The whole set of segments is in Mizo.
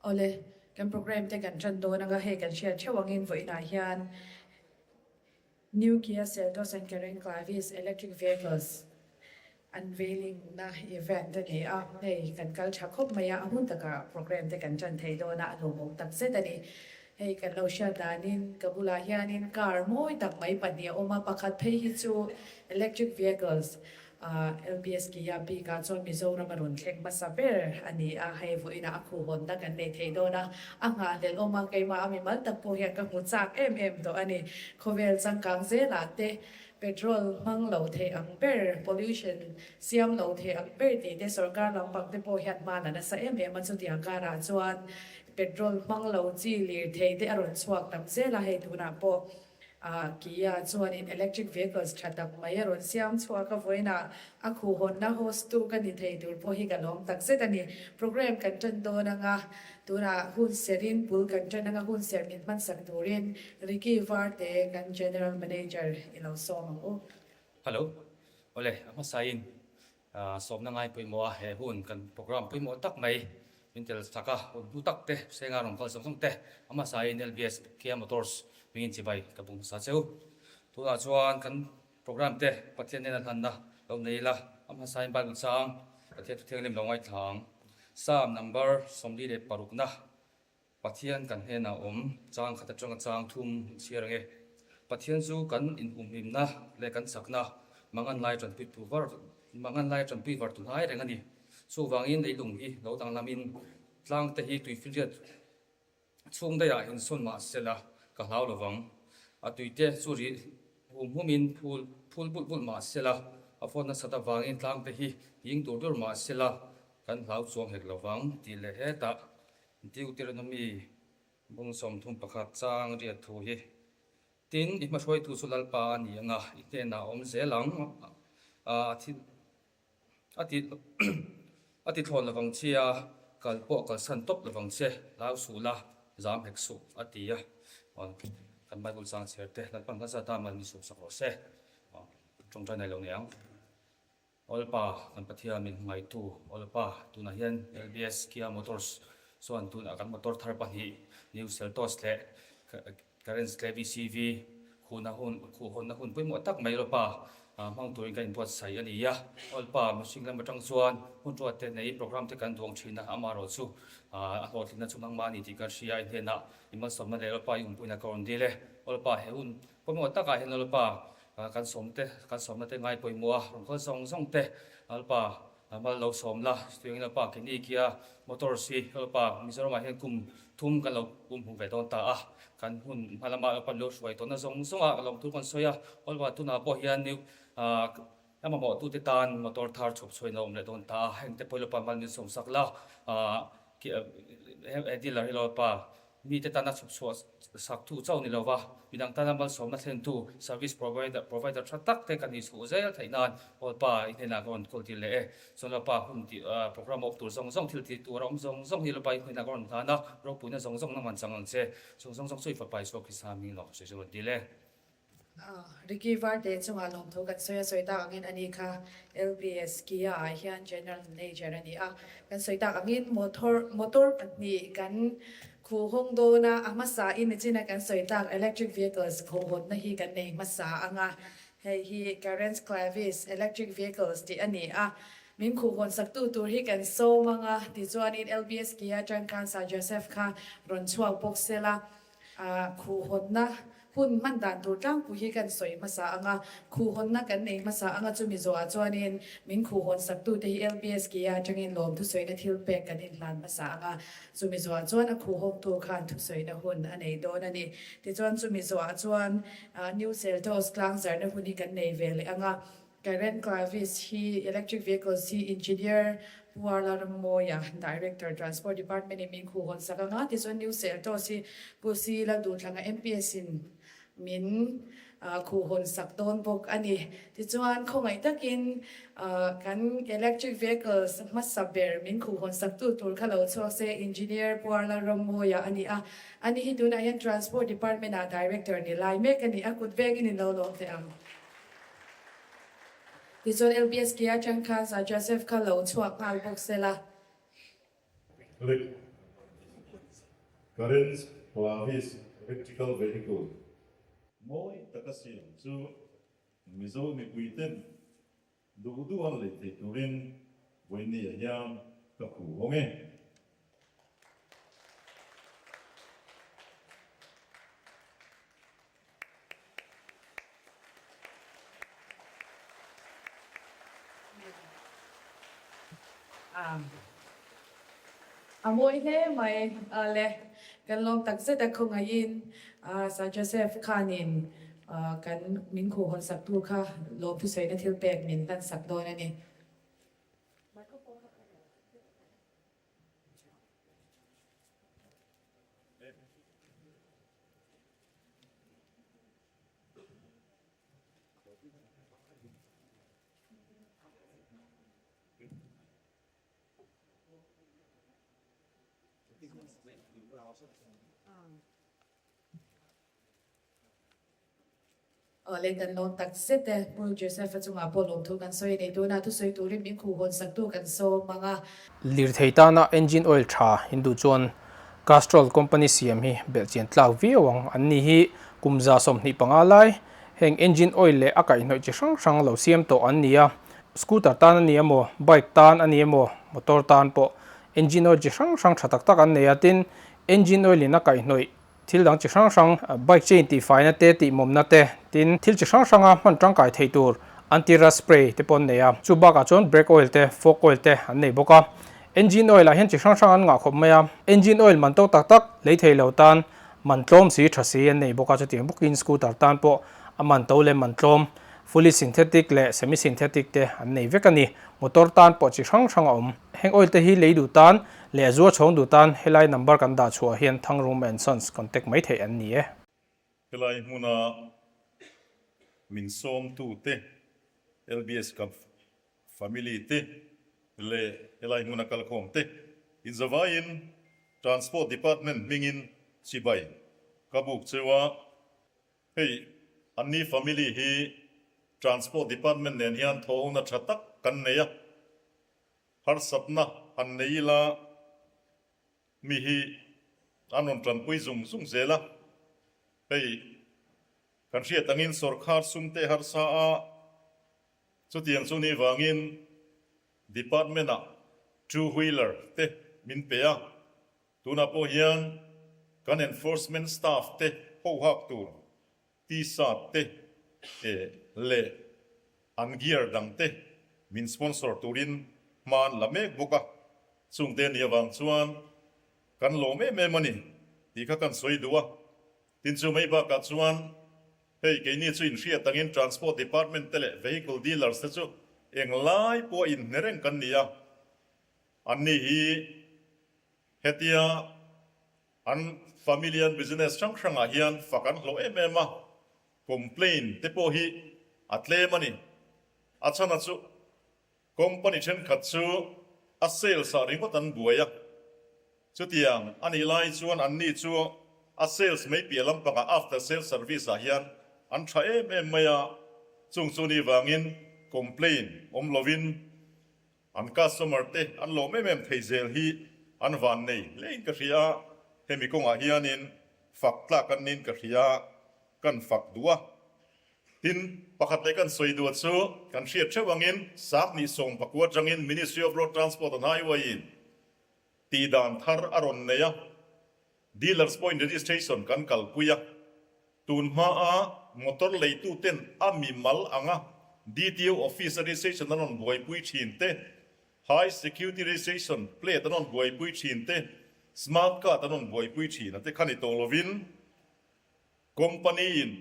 Awle, kan program te kan tan dawn anga hei kan hriat theuh angin vawiinah hian New Kia Seltos and Karen Clavis electric vehicles unveiling na event a ni a, hei kan kal tha khawp mai a, a hun takah program te kan tan thei dawn a, a lawmawm tak zet a ni. Hei kan lo hriat danin ka bulah hianin car mawi tak mai pahnih a awm a, pakhat phei hi chu electric vehicles LBS Kia bikah chuan Mizoram a rawn thleng hmasa ber a ni a, hei vawiinah a khuhhawnna kan nei thei dawn a, a nghahhlelh awm a, keimah a mimal tak pawh hian ka hmu chak em em tawh a ni. Khawvel changkang zelah te petrol hmang lo thei ang ber, pollution siam lo thei ang ber tih te sorkar lampang te pawh hian hman a nasa em em a, chutiang karah chuan petrol hmang lo chi lirthei te a rawn chhuak tam zel a, hei tunah pawh Kia chuanin electric vehicles tha tak mai a rawn siam chhuak a, vawiinah a khuhhawnna host tu ka ni thei tur pawh hi ka lawm tak zet a ni. Program kan tan dawn anga tunah hun serin bul kan tan anga hun ser min hmansak turin Ricky Varte kan General Manager i lo sawm ang u. Hello. Awle, a hmasain Sawmna ngai pawimawh a, he hun kan program pawimawh tak mai min tel chak a, hun hnu tak te, Senga rawn kal zawng zawng te, a hmasain LBS Kia Motors hmingin chibai ka bung hmasa cheu. Tunah chuan kan program te Pathian nena hlanna lo nei ila, a hmasain Bible chang Pathian thu thianghlim lo ngaithla ang. Psalm number 46 na Pathian kan hnenah awm chang khat atanga chang thum inchhiar ange. Pathian chu kan inhumhimna leh kan chakna mangan lai tanpui tu var mangan lai tanpui var tu hnai reng a ni. Chuvangin leilung hi lo danglamin tlang te hi tuifinriat chhung daihah insawn mah sela ka hlau lovang. A tuite chu rih hum humin phul phul bulh bulh mah sela a phawt nasat avangin tlang te hi hing dur dur mah sela kan hlau chuang hek lovang tih leh hetah Deuteronomy bung 31 chang riat thu hi, Tin, i hmahruaitu chu Lalpa a ni ang a, i hnenah a awm zel ang, a thi a ti a ti thlawn lovang che a, kal pawh kalsan tawp lovang che, hlau suh la, zam hek suh, a ti a. Kan Bible chang chher te, Lalpa'n kan zat a, mal min suh sak rawh se. Tawngtai nei lo ni ang. Awlpa, kan Pathian min hmangaihtu Awlpa, tunah hian LBS Kia Motors chuan tunah kan motor thar pahnih New Seltos leh Carens Clavi CV khuhna hun khuhhawnna hun pawimawh tak mai Awlpa hmang turin kan inbuatsaih a ni a. Awlpa, mihring lam atang chuan hun ruat te nei program te kan duang thin a, amaherawh chu a hlawhtlinna chu nangmah a ni tih kan hria a, i hnenah i malsawmna leh Awlpa i awmpuina ka rawn dil e. Awlpa, he hun pawimawh takah hian Awlpa Kan sawm te, kan sawmna te ngai pawimawh a, rawn kal zawng zawng te Lalpa mal lo sawm la, chutiangin Lalpa keini Kia Motors hi Lalpa Mizoramah hian kum thum kan lo pum hmu ve dawn ta a, kan hun hma lama Lalpa lo hruai tawhna zawng zawngah ka lawmthu kan sawi a, Lalpa tunah pawh hian new a mamawhtute tan motor thar chhawp chhuain a awm leh dawn ta a, hengte pawh Lalpa mal min sawm sak la, he dealer hi Lalpa Mite tana chhuk chhuah sak thu chauh ni lova, midang tana malsawmna thlentu service provider provider tha tak te kan inchhuh zel theih nan Awlpa i hnenah ka rawn call tir leh e. Chuan Lalpa hun tih program awk tur zawng zawng thil tih tur a awm zawng zawng hi Lalpa i hnenah ka rawn hlan a, ropuina zawng zawng nang an chang ang che. Chung zawng zawng chu i fapa Isua Krista hming lawng sawi chu rawn dil e. Ricky Varte chungah lawmthu kan sawi a, sawi tak angin ani kha LBS Kia ah hian General Manager a ni a. Kan sawi tak angin motor motor pahnih kan khuhhawng dawn a, a hmasa in nichina kan sawi tak electric vehicles khuhhawnna hi kan nei hmasa ang a, hei hi Carens Clavis electric vehicles tih a ni a. Min khuhhawn saktu tur hi kan sawm ang a, tichuanin LBS Kia atang khan Sir Joseph kha rawn chhuak bawk sela. A khuhhawnna hun hman dan tur tlangpui hi kan sawi hmasa ang a, khuhhawnna kan nei hmasa ang a, chumi zawhah chuanin min khuhhawn saktute hi LBS Kia atangin lawm thusawina thil pek kan inhlan hmasa ang a, chumi zawhah chuan a khuhhawngtu khan thusawina hun a nei dawn a ni. Tichuan chumi zawhah chuan New Seltos tlangzarhna hun hi kan nei ve leh ang a, Karen Clavis hi Electric Vehicles hi Engineer Pu Arla Rammawia, Director, Transport Department in min khuhhawn sak anga, tichuan New Seltos hi Pu Si Lalduhthlanga MPS in min khuhhawn sak dawn bawk a ni. Tichuan khawngaih takin kan Electric Vehicles hmasa ber min khuhhawn sak tu tur kha lo chhuak se, Engineer Pu Arla Rammawia a ni a, ani hi tunah hian Transport Department ah Director ni lai mek a ni a, kut vengin in lo lawm teh ang. Tichuan LBS Kia atang khan Sir Joseph kha lo chhuak nghal bawk se la. Le. Carens Clavis Electrical Vehicle mawi taka siam chu Mizo mipuiten duh duh an lei theih turin vawinia hian ka phu awm e. A mawi hle mai le, kan lawm tak zet a khawngaihin Sir Joseph khanin kan min khuhhawn sak tu kha lawmthusawiina thil pek min hlan sak dawn a ni. Awle kan lawm tak zet e. Pu Joseph-a chungah pawh lawmthu kan sawi a ni. Tunah thusawi turin min khuhhawn saktu kan sawm ang a. Lirthei tana engine oil tha in duh chuan Castrol company siam hi belhchian tlak viau ang. An ni hi kum 25 lai heng engine oil leh a kaihhnawih chi hrang hrang lo siam tawh an ni a. Scooter tan a ni emaw, bike tan a ni emaw, motor tan pawh engine oil chi hrang hrang tha tak tak an nei a. Tin, engine oil in a kaihhnawih Thil dang chi hrang hrang, bike chain tihfaina te, tihmawmna te, tin thil chi hrang hranga hman tangkai thei tur anti-rust spray te pawh an nei a. Chu bakah chuan brake oil te, fork oil te an nei bawk a. Engine oil ah hian chi hrang hrang an ngah khawp mai a. Engine oil man to tak tak lei thei lo tan man tlawm si tha si an nei bawk a. Chutiang bawkin scooter tan pawh a man to leh man tlawm fully synthetic leh semi-synthetic te an nei vek a ni. Motor tan pawh chi hrang hrang a awm. Heng oil te hi lei duh tan leh a zua chhawng duh tan helai number kan dah chhuah hian Thangruma and Sons contact mai theih an ni e. Helai hmuna min sawmtute, LBS Cup family te leh helai hmuna kalkhawm te inzavaiin Transport Department hmingin chibai ka buk cheu a. Hei, anni family hi Transport Department nen hian thawhna tha tak kan nei a, harsatna han nei ila mi hi an rawn tanpui zung zung zel a. Hei, kan hriat angin sawrkhar sum te harsa a, chutiang chu ni vangin Department-ah two wheeler te min pe a. Tunah pawh hian kan enforcement staff te ho hak tur T-shirt te leh an gear dang te min sponsor turin hma an la mek bawk a, chungte a nih avang chuan kan lawm em em a ni tih kha kan sawi duh a. Tin chu mai bakah chuan hei keini chu inhriat angin Transport Department te leh Vehicle Dealers te chu englai pawh a inhne reng kan ni a, anni hi Hetia an family an business hrang hrangah hian fak an hlawh em em a, complain te pawh hi a tlem a ni. A chhana chu company thenkhat chu a sales ah ringawt an buai a, chutiang a nih lai chuan anni chu a sales mai piah lampangah after sales service ah hian an tha em em mai a, chung chu ni vangin complain awm lovin An customer te an lawm em em thei zel hi an van nei hlein ka hria a, hemi kawngah hianin fak tlak an niin ka hria a, kan fak duh a. Tin, pakhat leh kan sawi duh chu kan hriat theuh angin 2019 atangin Ministry of Road Transport and Highway in tihdan thar a rawn nei a, Dealers point registration kan kalpui a, tun hmaa motor leituten a mimal anga DTO office a registration an rawn buaipui thin te, high security registration plate an rawn buaipui thin te, smart card an rawn buaipui thin a te kha ni tawh lovin company in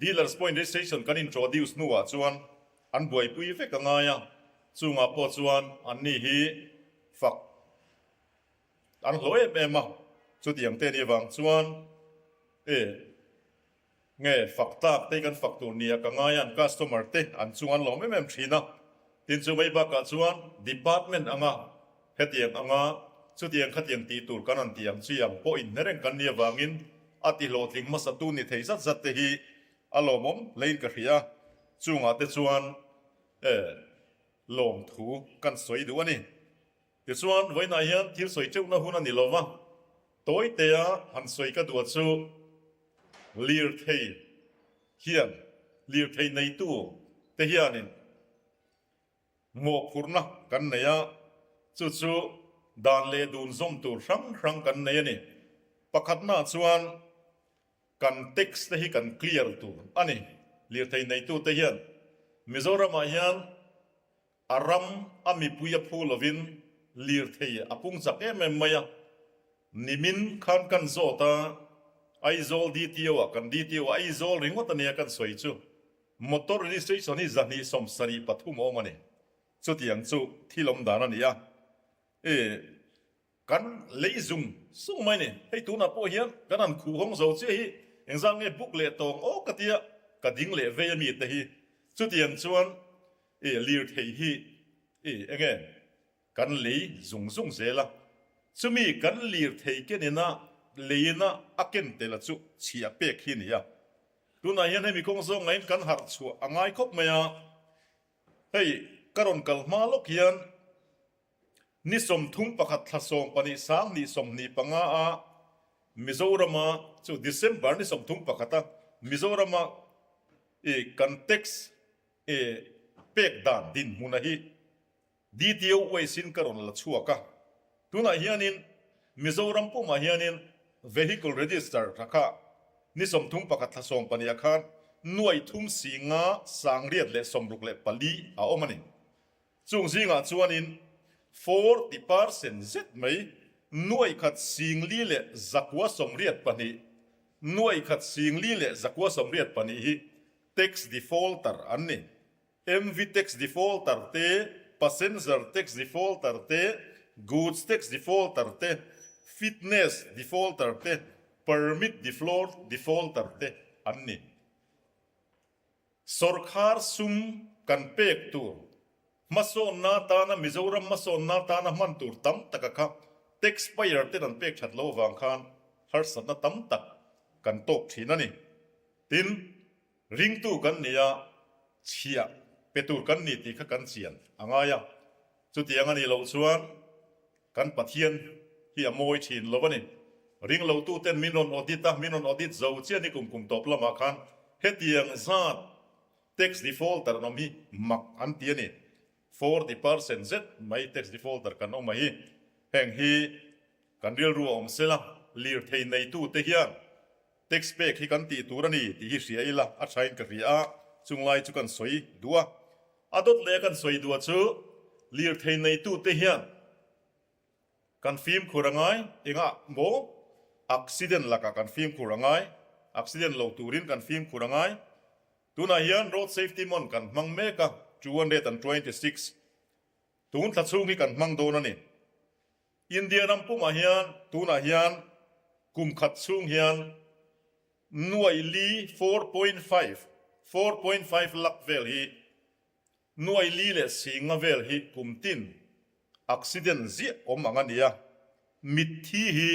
dealers point registration kan introduce hnuah chuan an buaipui vek a ngai a, chungah pawh chuan anni hi fak An hlawh em em a, chutiang te nih avang chuan e nge fak tlak te kan fak tur nia ka ngai a, an customer te an chung an lawm em em thin a, tin chu mai bakah chuan department anga hetiang anga chutiang khatiang tih tur kan han tih ang chi ang pawh inhne reng kan nih avangin a ti hlawhtling hmasa tu ni thei zat zat te hi a lawmawm hlein ka hria, chungah te chuan e lawmthu kan sawi duh a ni. Tichuan, vawiinah hian thil sawi teuhna hun a ni lo va, Tawitea han sawi ka duh chu lirthei hian lirthei neitu te hianin mawhphurhna kan nei a, chu chu dan leh dun zawm tur hrang hrang kan nei a ni. Pakhatnaah chuan kan tax te hi kan clear tur a ni. Lirthei neitute hian Mizoramah hian A ram a mipui a phu lovin lirthei a pung chak em em mai a, nimin khan kan zawt a, Aizawl DTO ah kan DTO ah Aizawl ringawt a nia kan sawi chu motor registration hi 273 a awm a ni, chutiang chu thil awm dan a ni a, e. Kan lei zung zung mai ni. Hei tunah pawh hian kan han khuh hawng zo chiah hi engzah nge buk leh tawng aw ka tia ka ding leh vei a mi te hi. Chutiang chuan i lirthei hi i enge kan lei zung zung zel a. Chumi kan lirthei kenina leina a ken tel a chu chhiah pek hi a ni a. Tunah hian hemi kawng zawng ngaiin kan harh chhuah a ngai khawp mai a. Hei ka rawn kal hma lawk hian Ni 31 thla 12 2025 a Mizorama chu December ni 31 a Mizorama i kan tax i pek dan dinhmuna hi DTO wise in ka rawn la chhuak a. Tunah hianin Mizoram pumah hianin vehicle register tha kha ni 31 thla 12 ah khan nuai thum si nga 864 a awm a ni. Chung zingah chuanin 40 percent zet mai nuaikhat 4,182, 4,482 hi tax defaulter an ni. MV tax defaulter te, passenger tax defaulter te, goods tax defaulter te, fitness defaulter te, permit defaulter te an ni. Sawrkhar sum kan pek tur hmasawnna atana Mizoram hmasawnna atana hman tur tam taka kha tax payer ten an pek that lo avang khan harsatna tam tak kan tawk thin a ni. Tin, ringtu kan ni a, chhiah pe tur kan ni tih kha kan chian a ngai a. Chutiang a nih loh chuan Kan Pathian hi a mawi thin lo a ni. Ringlotu ten min rawn audit a, min rawn audit zo chiah ni kum kum tawp lamah khan hetiang zat tax defaulter an awm hi mak an ti a ni. 40 percent zet mai tax defaulter kan awm a hi. Heng hi kan rilru a awm sela, lirthei neitute hian tax pek hi kan tih tur a ni tih hi hria ila a thain ka hria a, chunglai chu kan sawi duh a. A dawt leh a kan sawi duh chu lirthei neitute hian kan fimkhur a ngai, engah maw accident lakah kan fimkhur a ngai, accident lo turin kan fimkhur a ngai. Tunah hian road safety month kan hmang mek a, 226 tun thla chhung hi kan hmang dawn a ni. India ram pumah hian tunah hian kum khat chhung hian Nuai li 4.5, 4.5 lakh vel hi nuai li leh singa vel hi kum tin accident ziah awm ang a ni a, mitthi hi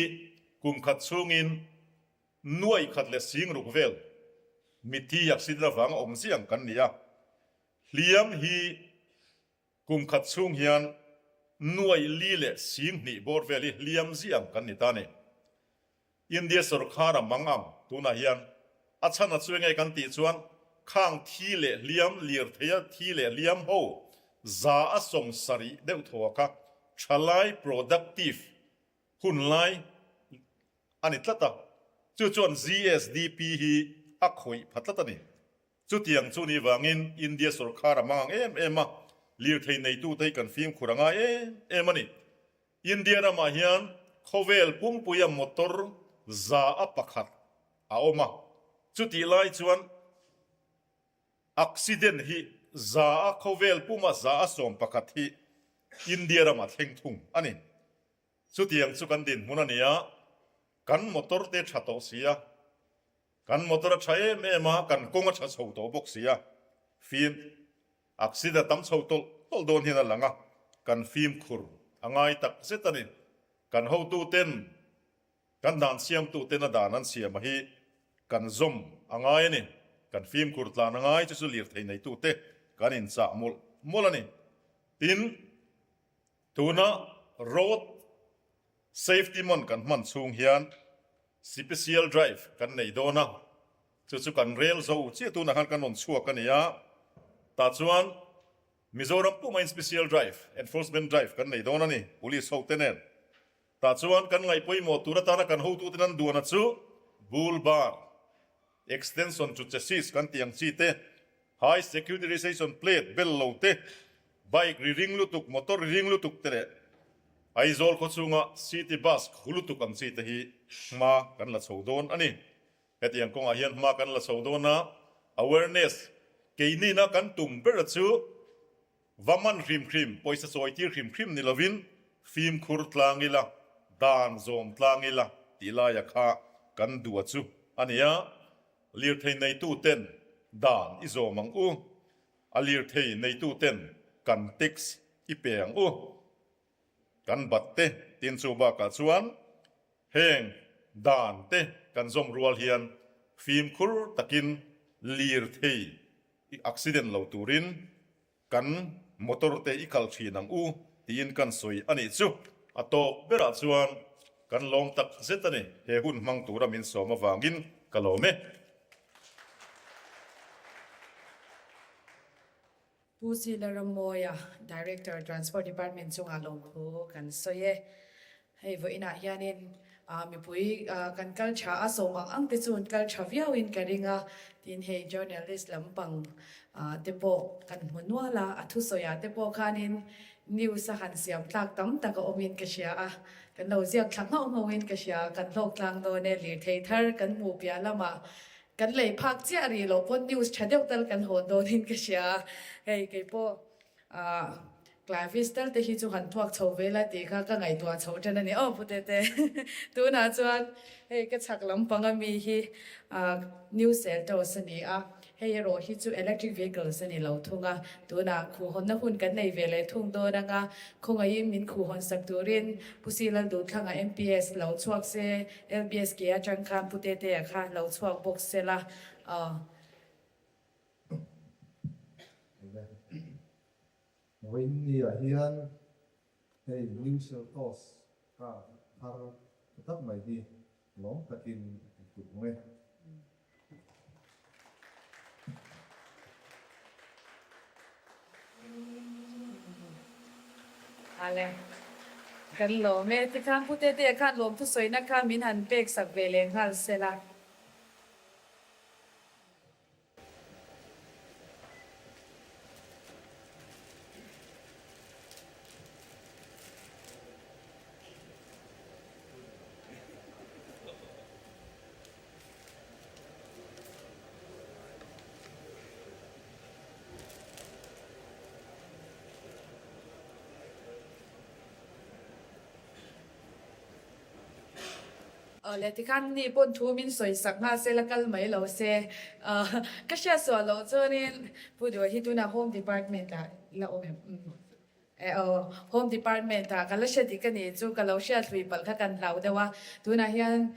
kum khat chhungin nuai khat leh sing ruk vel mitthi accident avanga awm ziah ang kan ni a, hliam hi kum khat chhung hian nuai li leh sing hnih bawr vel hi hliam ziah ang kan ni ta a ni. India sawrkhar a mang ang tunah hian a chhan a chu enge kan tih chuan khang thi leh hliam lirtheia thi leh hliam ho za a 70 deuh thaw a kha thalai productive hun lai a ni tlat a, chu chuan GSDP hi a khawih pha tlat a ni. Chutiang chu ni vangin India sawrkhar a mang ang em em a, lirthei neitute hi kan fimkhur a ngai em em a ni. India ramah hian khawvel pumpuia motor 1% a awm a, chutih lai chuan accident hi za a khawvel puma 1% hi India ramah thleng thung a ni. Chutiang chu kan dinhmun a ni a, kan motor te tha tawh si a, kan motor a tha em em a, kan kawng a tha chho tawh bawk si a, fim Accident a tam chho tawlh tawlh dawn hian a lang a, kan fimkhur a ngai tak zet a ni. Kan hotuten, kan dan siamtuten a dan an siam a hi kan zawm a ngai a ni. Kan fimkhur tlan a ngai chu chu lirthei neitute kan inchah mawlh mawlh a ni. Tin, tuna road. Safety Month kan hman chhung hian Sipesial Drive kan nei dawn a, chu chu kan rel zo chiah tunah khan kan rawn chhuak a ni a, tah chuan Mizoram pumain Special Drive, Enforcement Drive kan nei dawn a ni, Police hote nen. Tah chuan kan ngaih pawimawh tur atana kan hotuten an duana chu Bull Bar, Extension to Chassis kan tih ang chi te, High Security Registration Plate bel lo te, Bike ri ring lutuk, motor ri ring lutuk te leh Aizawl khaw chhunga City Bus khu lutuk ang chi te hi hma kan la chho dawn a ni. Hetiang kawngah hian hma kan la chho dawn a, awareness keinina kan tum ber chu Va man hrim hrim, pawisa chawi tir hrim hrim ni lovin fimkhur tlang ila, dan zawm tlang ila tih laia kha kan duh a chu a ni a. Lirthei neitu ten dan i zawm ang u, a lirthei neitu ten kan tax i pe ang u, kan bat te tin chu bakah chuan heng dan te kan zawm rual hian fimkhur takin lirthei I accident lo turin kan motor te i kal thin ang u tiin kan sawi a nih chu. A tawp berah chuan kan lawm tak zet a ni. He hun hmang tura min sawm avangin ka lawm e. Pu Sila Rammawia, Director, Transport Department chungah lawmthu kan sawi e. Hei vawiinah hianin mipui kan kal tha a, sawm ang ang te chu an kal tha viauin ka ring a, tin hei journalist lampang te pawh kan hmu nual a, a thusawiah te pawh khanin news a han siam tlak tam tak a awmin ka hria a, kan lo ziak thla nghauh nghauhin ka hria, kan hlawk tlang dawn e, lirthei thar kan hmuh piah lamah kan lei phak chiah rih loh pawn news tha deuh tal kan hawn dawnin ka hria a, hei keipawh Ahh Clavis tal te hi chu han thuak chho ve la tih kha ka ngaihtuah chho ṭan a ni aw Pu Tete. Tunah chuan hei ka chhak lampang ami hi ahh New Seltos a ni a, hei erawh hi chu electric vehicles a ni lo thung a, tunah khuhhawnna hun kan nei ve leh thung dawn ang a, khawngaihin min khuhhawn sak turin Pu Si Lalduhthlanga MPS lo chhuak se, LBSK atang khan Pu Tetea kha lo chhuak bawk se la ahh. Vawiinniah hian hei New Seltos car thar tha tak mai hi lawm takin in tum ang e. Ale, kan lawm e. Tikhan Pu Tetea khan lawmthu sawina kha min han pek sak ve leh nghal sela. Awle tikhan ni pawn thu min sawi sak nghal se la kal mai lo se ka hriat suah loh chuanin Pu Duha hi tunah Home Department ah la awm em? E aw Home Department ah ka la hre dik a ni chu ka lo hriat hlui palh kha kan hlau deuh a, tunah hian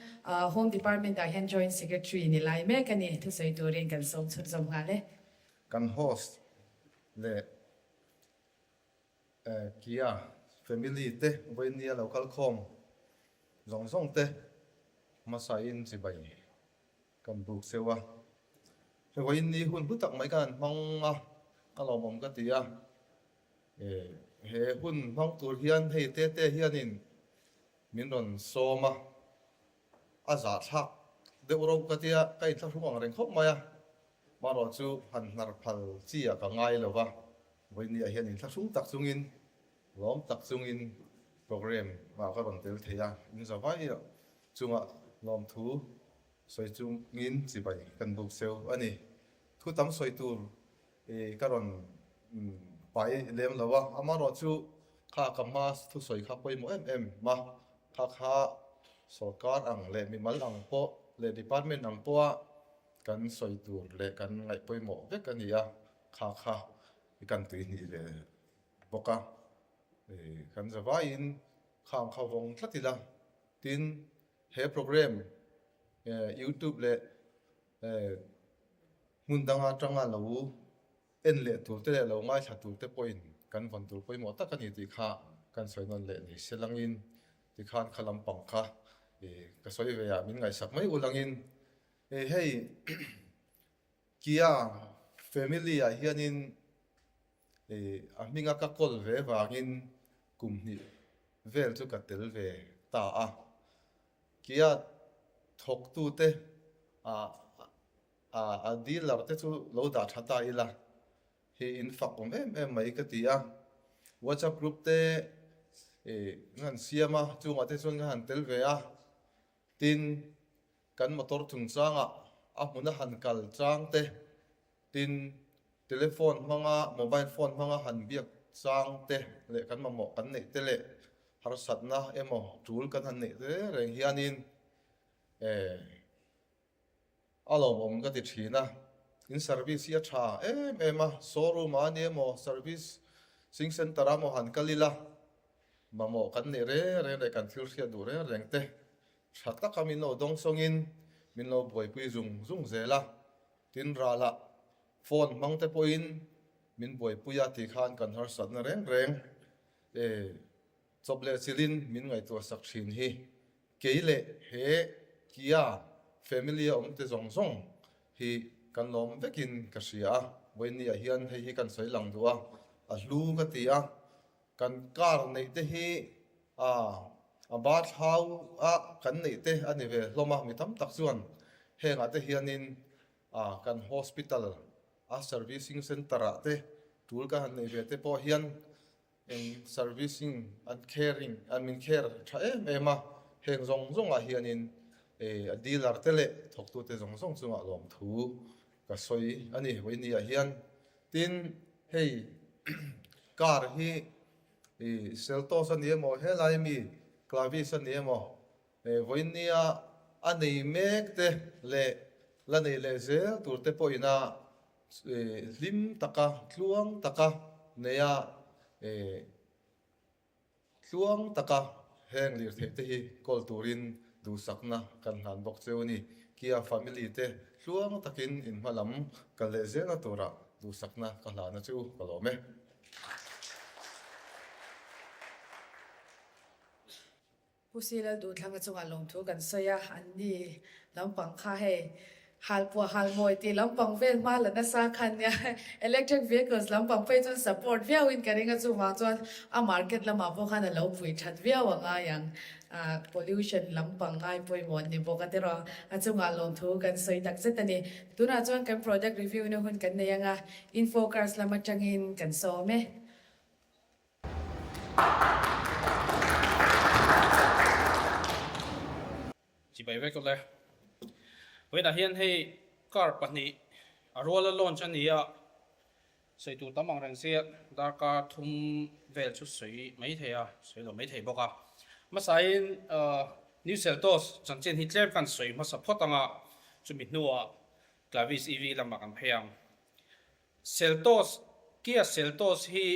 Home Department ah hian Joint Secretary ni lai mek a ni thusawi turin kan sawm chhunzawm nghal e. Kan host leh Kia family te vawinia lo kal khawm zawng zawng te hmasain chibai kan buk cheu a. He vawiin ni hun hlu tak mai kan han hmang a, a lawmawm ka ti a. He hun hmang tur hian hei te te hianin min rawn sawm a, a zahthlak deuh ro ka tia, ka inthlahrung ang reng khawp mai a. Marawh chu han hnar phal chi ah ka ngai lo va, vawinia hian inthlahrung tak chungin, lawm tak chungin program ah ka rawn tel thei a, in za vai chungah lawmthu sawi chungin chibai kan buk cheu a ni. Thu tam sawi tur ka rawn pai lem lo a, amarawh chu kha ka hma thusawi kha pawimawh em em a, kha kha sorkar ang leh mimal ang pawh leh department ang pawha Kan sawi tur leh kan ngaih pawimawh vek a ni a, kha kha i kan tui hnih ve bawk a, kan zavaiin khang kha vawng tlat ila, tin he program youtube leh hmun danga atanga lo en leh tur te leh lo ngaithla tur te pawhin kan vawn tur pawimawh tak a ni tih kha kan sawi nawn leh ni se langin. Tikhan kha lampang kha ka sawi ve a, min ngaihsak mai ulangin hei Kia family ah hianin a hminga ka kawl ve vangin kum hnih vel chu ka tel ve ta a. Kia thawktute ah a dealer te chu lo dah tha ta ila hi in fak awm em em mai ka ti a. WhatsApp group te ka han siam a, chungah te chuan ka han tel ve a. Tin, kan motor chungchangah a hmuna han kal chang te, tin, telephone hmanga, mobile phone hmanga han biak chang te leh kan mamawh kan neih te leh harsatna emaw tul kan han neih te reng hianin eh a lawmawm ka ti thin a. In service hi a tha em em a, showroom ah a ni emaw service sing center ah emaw han kal ila Mamawh kan neih reng reng leh kan thil hriat duh reng reng te tha taka min lo dawng sawngin min lo buaipui zung zung zel a, tin ralah phone hmang te pawhin min buaipui a tih khan kan harsatna reng reng e chawp leh chilhin min ngaihtuah sak thin hi kei leh he Kia family a awm te zawng zawng hi kan lawm vekin ka hria a, vawiinniah hian hei hi kan sawi lang duh a, a hlu ka ti a. Kan car neih te hi a ba thlau a kan neih te a ni ve hlawm a, mi tam tak chuan hengah te hianin kan hospital a servicing center ah te tul kan han neih ve te pawh hian eng servicing an caring an min care tha em em a, heng zawng zawng ah hianin a dealer te leh thawktute zawng zawng chungah lawmthu ka sawi a ni vawiin ah hian. Tin, hei car hi ih Seltos a ni emaw helai mi Clavis a ni emaw vawiin nia a nei mek te leh la nei leh zel tur te pawh ina hlim taka tluang taka neia ih Tluang taka heng lirtheih te hi kawl turin duhsakna kan hlan bawk cheu a ni. Kia family te tluang takin in hma lam kal leh zelna turah duhsakna ka hlan a che u, ka lawm e. Pu Silal Duhthlanga chungah lawmthu kan sawi a, an ni lampang kha hei halpuah halmawi tih lampang vel hma la nasa khan nia electric vehicles lampang phei chuan support viauin ka ring a chuvang chuan a market lamah pawh khan a lo pui that viau a ngai ang ah pollution lampang ngai pawimawh an ni bawk a tiraw a chungah lawmthu kan sawi tak zet a ni. Tunah chuan kan product review na hun kan nei ang a, Infocars lam atangin kan sawm e. Chibai vek awle. Vawiinah hian hei car pahnih a ruala launch a ni a, sawi tur tam ang reng sia darkar thum vel chu sawi mai thei a, sawi lo mai thei bawk a. Hmasain New Seltos chanchin hi tlem khan sawi hmasa phawt ang a, chumi hnuah Clavis EV lamah kan phei ang. Seltos, Kia Seltos hi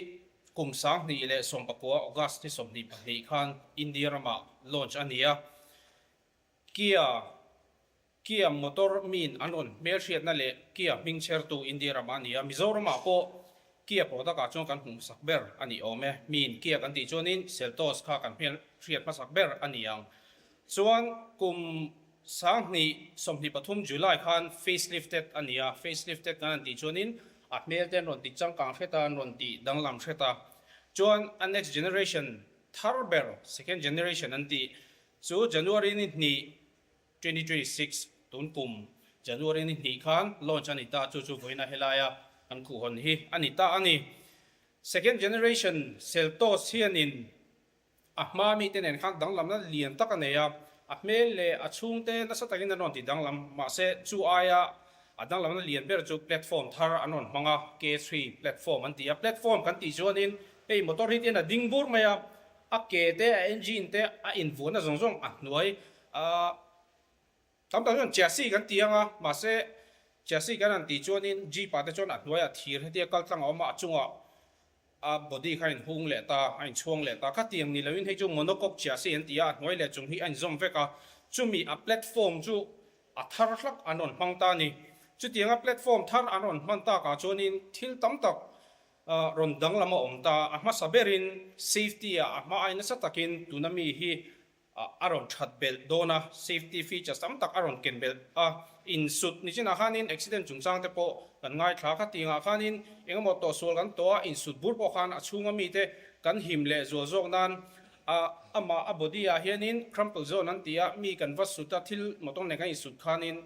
kum 2019 August ni 22 khan India ramah launch a ni a. Kia, Kia motor miin an rawn hmelhriatna leh Kia hming chhertu India ramah a ni a. Mizoramah pawh Kia product ah chuan kan hmuh hmasak ber a ni awm e. Miin Kia kan tih chuanin Seltos kha kan hmelhriat hmasak ber a ni ang. Chuan kum 2023 July khan facelifted a ni a, facelifted kan han tih chuanin a hmel te an rawn ti changkang hret a, an rawn ti danglam hret a. Chuan a next generation thar ber, second generation an tih chu January ni hnih 2026, tun kum January ni hnih khan launch a ni ta, chu chu vawiina helaia kan khuhhawn hi a ni ta a ni. Second generation Seltos hianin A hma mite nen khan danglamna lian tak a nei a, a hmel leh a chhungte nasa takin an rawn ti danglam. Mahse, chu aia a danglamna lian ber chu platform thar an rawn hmang a, K3 platform an ti a. Platform kan tih chuanin hei motor hi tian a ding bur mai a, a ke te, a engine te, a invuahna zawng zawng a hnuai a. Tam tak chuan chassis kan ti ang a, mahse chassis kan han tih chuanin jeep ah te chuan a hnuaiah thir hetia kal tlang a awm a, a chungah a body kha a inhung leh ta, a inchhuang leh ta. Khatiang ni loin hei chu monocoque chassis an ti a, a hnuai leh chung hi a inzawm vek a, chumi a platform chu a thar hlak an rawn hmang ta a ni. Chutianga platform thar an rawn hman takah chuanin thil tam tak rawn danglam a awm ta, a hmasa berin safety ah a hma ai nasa takin tuna mi hi. A rawn that belh dawn a, safety features tam tak a rawn ken belh a, insut nichinah khanin accident chungchang te pawh kan ngaithla kha tingah khanin engemaw tawhsual kan tawh a, insut bur pawh khan a chhunga mite kan him leh zual zawk nan a amah a body ah hianin crumple zone an ti a, mi kan va sut a, thil motor nen kan insut khanin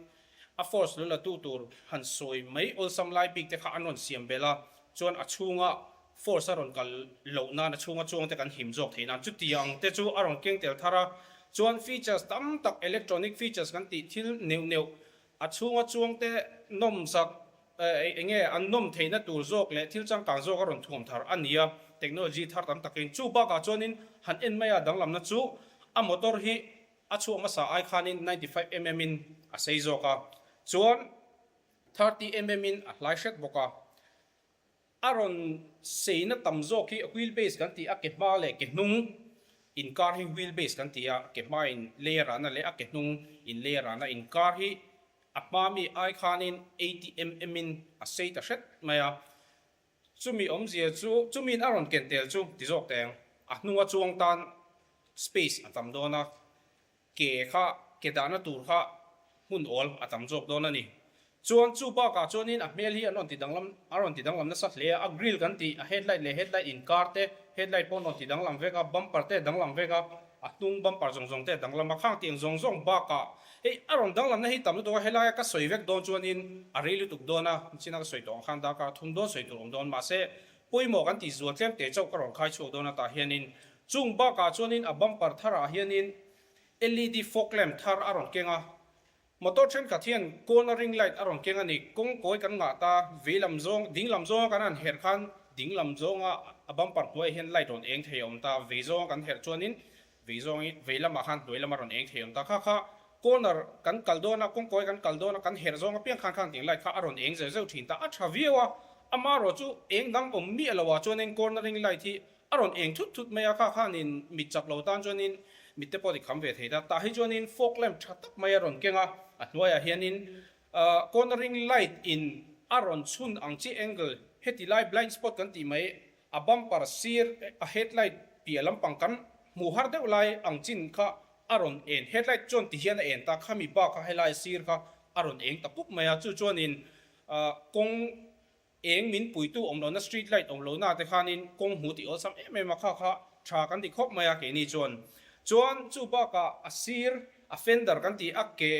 a force lo la tu tur han sawi mai awlsam lai bik te kha an rawn siam belh a, chuan a chhunga force a rawn kal loh nan a chhunga chuang te kan him zawk theih nan chutiang te chu a rawn keng tel thar a, chuan features tam tak electronic features kan tih thil neuh neuh a chhunga chuang te nawm zak eng nge an nawm theihna tur zawk leh thil changkang zawk a rawn thuam thar a ni a, technology thar tam takin chu bakah chuanin han en mai a danglamna chu a motor hi A chhuah hmasa ai khanin 95 mm in a sei zawk a, chuan 30 mm in a hlai hret bawk a. A rawn seina tam zawk hi wheel base kan tih a, ke hma leh ke hnung inkar hi wheel base kan ti a, ke hma in lei a rahna leh a ke hnung in lei a rahna inkar hi a hma mi ai khanin 80 mm in a sei ta hret mai a. Chumi awmzia chu, chumiin a rawn ken tel chu ti zawk teng, a hnunga chuang tan space a tam dawn a, ke kha, ke dahna tur kha hmun awl a tam zawk dawn a ni. Chuan chu bakah chuanin a hmel hi an rawn ti danglam, a rawn ti danglam nasa hle a, a grill kan tih, a headlight leh headlight inkar te, headlight pawh an rawn ti danglam vek a, bumper te a danglam vek a, a hnung bumper zawng zawng te a danglam a, khang tiang zawng zawng bakah hei a rawn danglamna hi tam lutuk a, helaia ka sawi vek dawn chuanin a rei lutuk dawn a, china ka sawi tawh ang khan darkar thum dawn sawi tur awm dawn mahse pawimawh kan tih zual tlem te chauh ka rawn khai chhuak dawn a tah hianin chung bakah chuanin a bumper tharah hianin led fog lamp thar a rawn keng a. Motor thenkhat hian kawna ring light a rawn keng a ni. Kawng kawi kan ngah ta, vei lam zawng, ding lam zawnga kan han herh khan ding lam zawnga a bumper hnuaiah hian light rawn eng thei a awm ta, vei zawnga kan herh chuanin vei zawngin vei lamah khan hnuai lama rawn eng thei a awm ta. Kha kha corner kan kal dawn a, kawng kawi kan kal dawn a, kan herh zawng apiang khan khang tiang light kha a rawn eng zeuh zeuh thin ta. A tha viau a, amaherawh chu eng dang awm miah lo ah chuanin corner ring light hi A rawn eng thut thut mai a, kha khanin mit chak lo tan chuanin mit te pawh ti kham ve thei ta. Tah hi chuanin fog lamp tha tak mai a rawn keng a, a hnuaiah hianin cornering light in a rawn chhun ang chi angle heti lai blind spot kan tih mai a bumper sir a headlight piah lampang kan hmuh har deuh lai ang chin kha a rawn en headlight chuan ti hian a en ta khami bak kha helai sir kha a rawn eng ta pup mai a chu chuanin kawng Eng min puitu awm lohna street light awm lohna te khanin kawng hmu tih awlsam em em a kha kha tha kan ti khawp mai a keini chuan. Chuan chu bakah a sir a fender kan tih a ke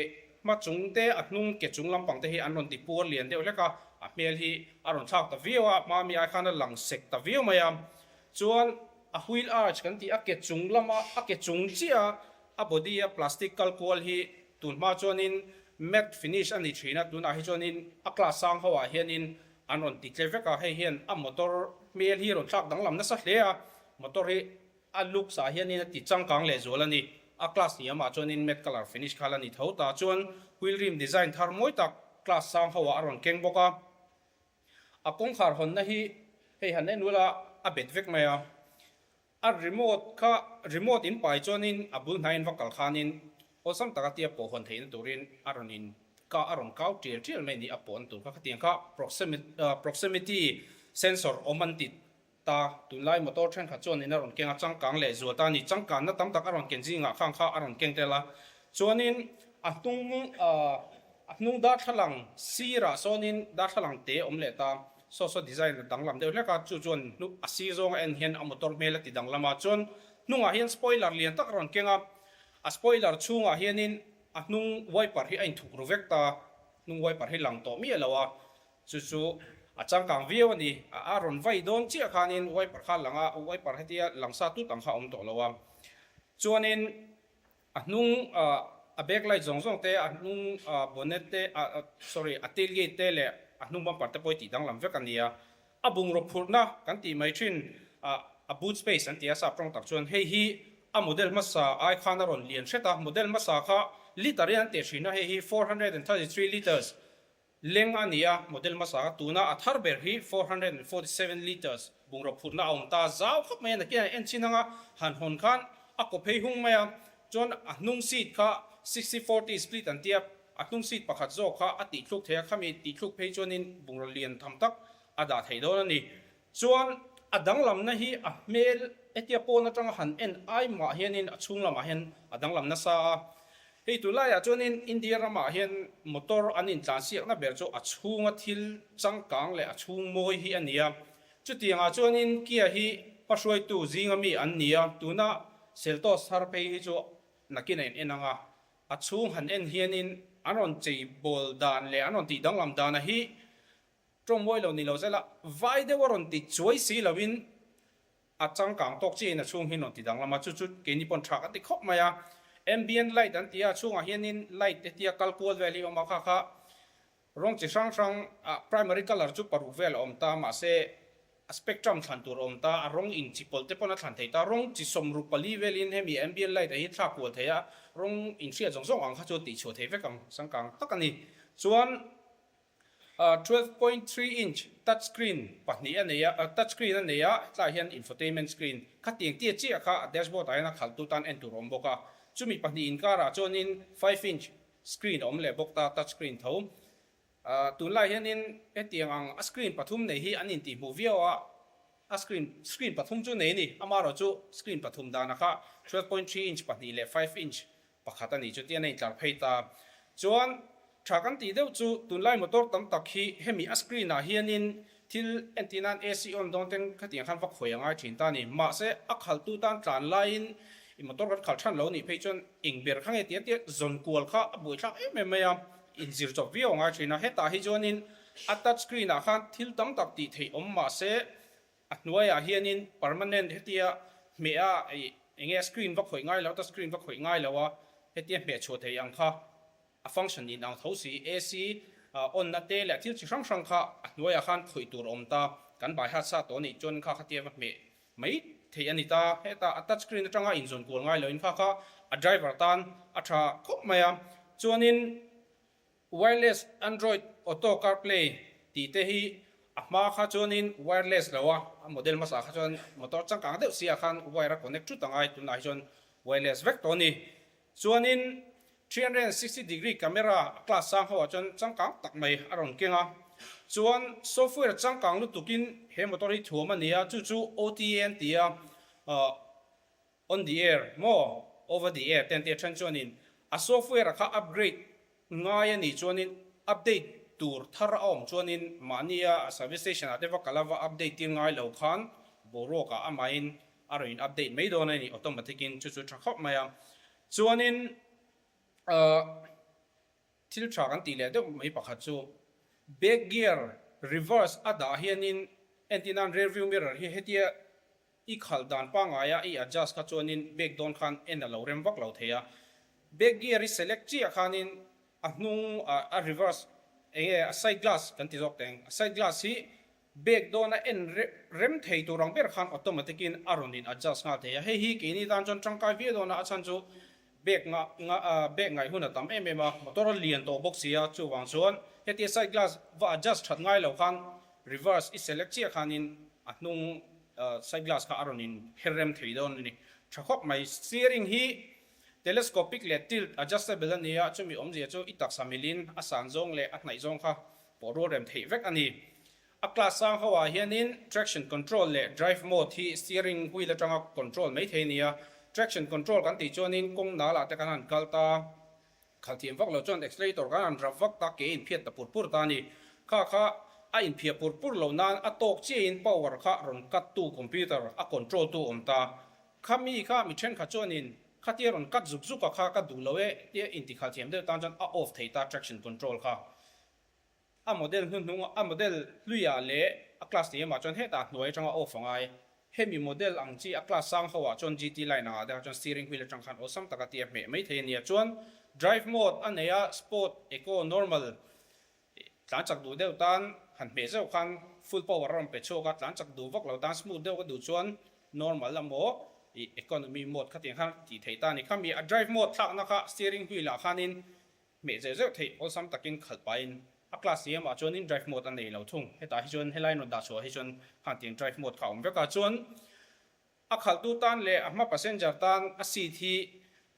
hma chung te a hnung ke chung lampang te hi an rawn ti puar lian deuh hlek a, a hmel hi a rawn thlak ta viau a, hma mi ai khan a lang sek ta viau mai a. Chuan a wheel arch kan tih a ke chung lama a ke chung chiah a a body a plastic kal kual hi Tun hma chuanin matte finish a ni thin a, tunah hi chuanin a class sang ho ah hianin an rawn ti tle vek a, hei hian a motor hmel hi a rawn thlak danglam nasa hle a, motor hi a looks ah hianin a ti changkang leh zual a ni, a class hniam ah chuanin matte colour finish kha la ni tho ta chuan wheel rim design thar mawi tak class sang ho ah a rawn keng bawk a, a kawngkhar hawnna hi hei han en ula a bet vek mai a. A remote kha remote in pai chuanin a bul hnaiin va kal khanin awlsam taka tia pawh hawn theihna turin a rawn in ka a rawn kau tial tial mai ni a pawh an tur kha khatiang kha proximity sensor awm an ti ta tunlai motor thenkhat chuan in a rawn keng a changkang leh zual ta a ni changkanna tam tak a rawn ken zingah khang kha a rawn keng tel a chuanin a hnung a hnung darthlalang sirah sawnin darthlalang te awm leh ta. Saw saw design a danglam deuh hlek a, chu chuan hnu a sir zawng a en hian a motor hmel a ti danglam a, chuan hnungah hian spoiler lian tak a rawn keng a, a spoiler chhungah hianin a hnung wiper hi a inthuk ru vek ta, hnung wiper hi lang tawh miah lo a, chu chu a changkang viau a ni, a rawn vai dawn chiah khanin wiper kha a lang a, wiper hetia lang sa tut ang kha a awm tawh lo a, chuanin. A hnung a back light zawng zawng te, a hnung bonnet te, sorry a tail gate te leh a hnung bumper te pawh hi tih danglam vek a ni a. A bungraw phurhna kan tih mai thin a boot space an ti a sap tawng tak chuan hei hi a model hmasa ai khan a rawn lian hret a, model hmasa kha litre in an teh thin a, hei hi 433 litres Leng a ni a, model hmasa kha tuna a thar ber hi 447 litres bungraw phurhna a awm ta zau khawp mai a, nakin an en chin anga han hawn khan a kaw phei hung mai a, chuan a hnung seat kha 60 40 split an tia, a hnung seat pakhat zawk kha a tihthluk thei a, khami tihthluk phei chuanin bungraw lian tham tak a dah theih dawn a ni. Chuan a danglamna hi a hmel. Hetia pawn atanga han en ai mah hianin a chhung lamah hian a danglam nasa a. Hei tunlaiah chuanin India ramah hian motor an intlansiakna ber chu a chhunga thil changkang leh a chhung mawi hi a ni a. Chutiangah chuanin Kia hi hmahruaitu zinga mi an ni a, tuna Seltos thar phei hi chu nakin a in en ang a. A chhung han en hianin an rawn cheibawl dan leh an rawn tih danglam dana hi tawng mawi lo ni lo zela vai deuh a rawn ti chuai si loin A changkang tawk chiahin a chhung hi rawn ti danglam a, chu chu keini pawn tha kan ti khawp mai a. Ambient light an ti a, a chhungah hianin light hetia kal kual vel hi a awm a, kha kha rawng chi hrang hrang ah primary colour chu paruk vel a awm ta, mahse a spectrum thlan tur a awm ta, a rawng in chi pawlh te pawn a thlan thei ta, rawng chi 64 velin hemi ambient light ah hi thlak kual thei a, rawng inhriat zawng zawng ang kha chu a tihchhuah thei vek ang, changkang tak a ni. Chuan. 12.3 inch touch screen pahnih a nei a, touch screen a nei a, hetlaiah hian infotainment screen khatiang tia chiah kha a dashboard ah hian a khalhtu tan en tur a awm bawk a, chumi pahnih inkarah chuanin 5 inch screen a awm leh bawk ta touch screen tho. Tunlai hianin hetiang ang a screen pathum nei hi an intihhmuh viau a, a screen screen pathum chu nei a ni, amaherawh chu screen pathum danah kha 12.3 inch pahnih leh 5 inch Pakhat a nih chu tian a intlar phei ta. Chuan tha kan tih deuh chu tunlai motor tam tak hi hemi a screen ah hianin thil entir nan AC on dawn ten khatiang khan va khawi a ngai thin ta a ni. Mahse a khaltu tan tlan laiin i motor kan khal than lo nih phei chuan eng ber kha nge tia tia zawn kual kha a buaithlak em em mai a, inzir chawp viau a ngai thin a. Hetah hi chuanin a touch screen ah khan thil tam tak tih theih awm mahse A hnuaiah hianin permanent hetia hmeh a ih eng nge screen va khawih ngai lo ta screen va khawih ngai lo a hetia hmeh chhuah thei ang kha a function in ang tho si AC on na te leh thil chi hrang hrang kha a hnuaiah khan khawih tur a awm ta kan by heart sa tawh a nih chuan kha khatia va hmeh mai theih a ni ta heta a touch screen atanga inzawn kual ngai loin kha kha a driver tan a tha khawp mai a chuanin Wireless Android Auto CarPlay tih te hi a hma kha chuanin wireless lo a, a model hmasa kha chuan motor changkang deuh si ah khan wire a connect thut angai, tunah hi chuan wireless vek tawh a ni. Chuanin 360 degree camera a class sang ho ah chuan changkang tak mai a rawn keng a, chuan software changkang lutukin he motor hi thuam a ni a, chu chu OTA an ti a, On the air maw? Over the air te an tia then chuanin a software a kha upgrade ngai a nih chuanin update tur thar a awm chuanin mahnia a service station ah te va kal a va update tir ngai lo khan boruak ah amahin a rawn in update mai dawn a ni automatic in chu chu tha khawp mai a. Chuanin ahh thil tha kan tih leh deuh mai pakhat chu back gear reverse a dah hianin entir nan rear view mirror hi hetia I khalh dan pangaia i adjust kha chuanin back dawn khan en a lo rem vak lo thei a. Back gear i select chiah khanin a hnung a reverse eng nge a side glass kan ti zawk teng. A side glass hi back dawna en rem thei tur ang ber khan automatic in a rawn in adjust nghal thei a. Hei hi keini tan chuan tangkai viau dawn a, a chhan chu back back ngaih hun a tam em em a, motor a lian tawh bawk si a, chuvang chuan hetia side glass va adjust that ngai lo khan reverse i select chiah khanin a hnung side glass kha a rawn in her rem thei dawn a ni. Tha khawp mai. Steering hi telescopic leh tilt adjustable a ni a, chumi awmzia chu i taksa milin a san zawng leh a hnaih zawng kha pawh rual rem theih vek a ni. A class sang ho ah hianin traction control leh drive mode hi steering wheel atanga control mai thei a ni a. Traction control kan tih chuanin kawng nal ah te kan han kal ta. Khalh thiam vak lo chuan accelerator khan an rap vak ta, ke inphiat ta pur pur ta a ni. Kha kha a inphiah pur pur lo nan a tawk chiahin power kha rawn cut tu computer a control tu awm ta. Kha mi kha mi thenkhat chuanin khatia rawn cut zuk zuk a kha ka duh lo e tia intikhalh thiam deuh tan chuan a off thei ta traction control kha. A model hnuhnung a model hluiah leh a class nei amah chuan hetah hnuai atanga off a ngai. Hemi model ang chi a class sang ho ah chuan GT line angah te kha chuan steering wheel atang khan awlsam taka tia hmeh mai thei a nia. Chuan drive mode a nei a, sport, eco, normal tlan chak duh deuh tan han hmeh zeuh khan full power a rawn pe chhuak a, tlan chak duh vak lo tan smooth deuh ka duh chuan normal emaw economy mode khatiang khan tih theih ta a ni. Khami a drive mode thlakna kha steering wheel ah khanin Hmeh zeuh zeuh theih awlsam takin khalh pahin a class siamah chuanin drive mode a nei lo thung. Hetah hi chuan helai rawn dah chhuah hi chuan khang tiang drive mode kha a awm vek a. Chuan a khalhtu tan leh a hma passenger tan a seat hi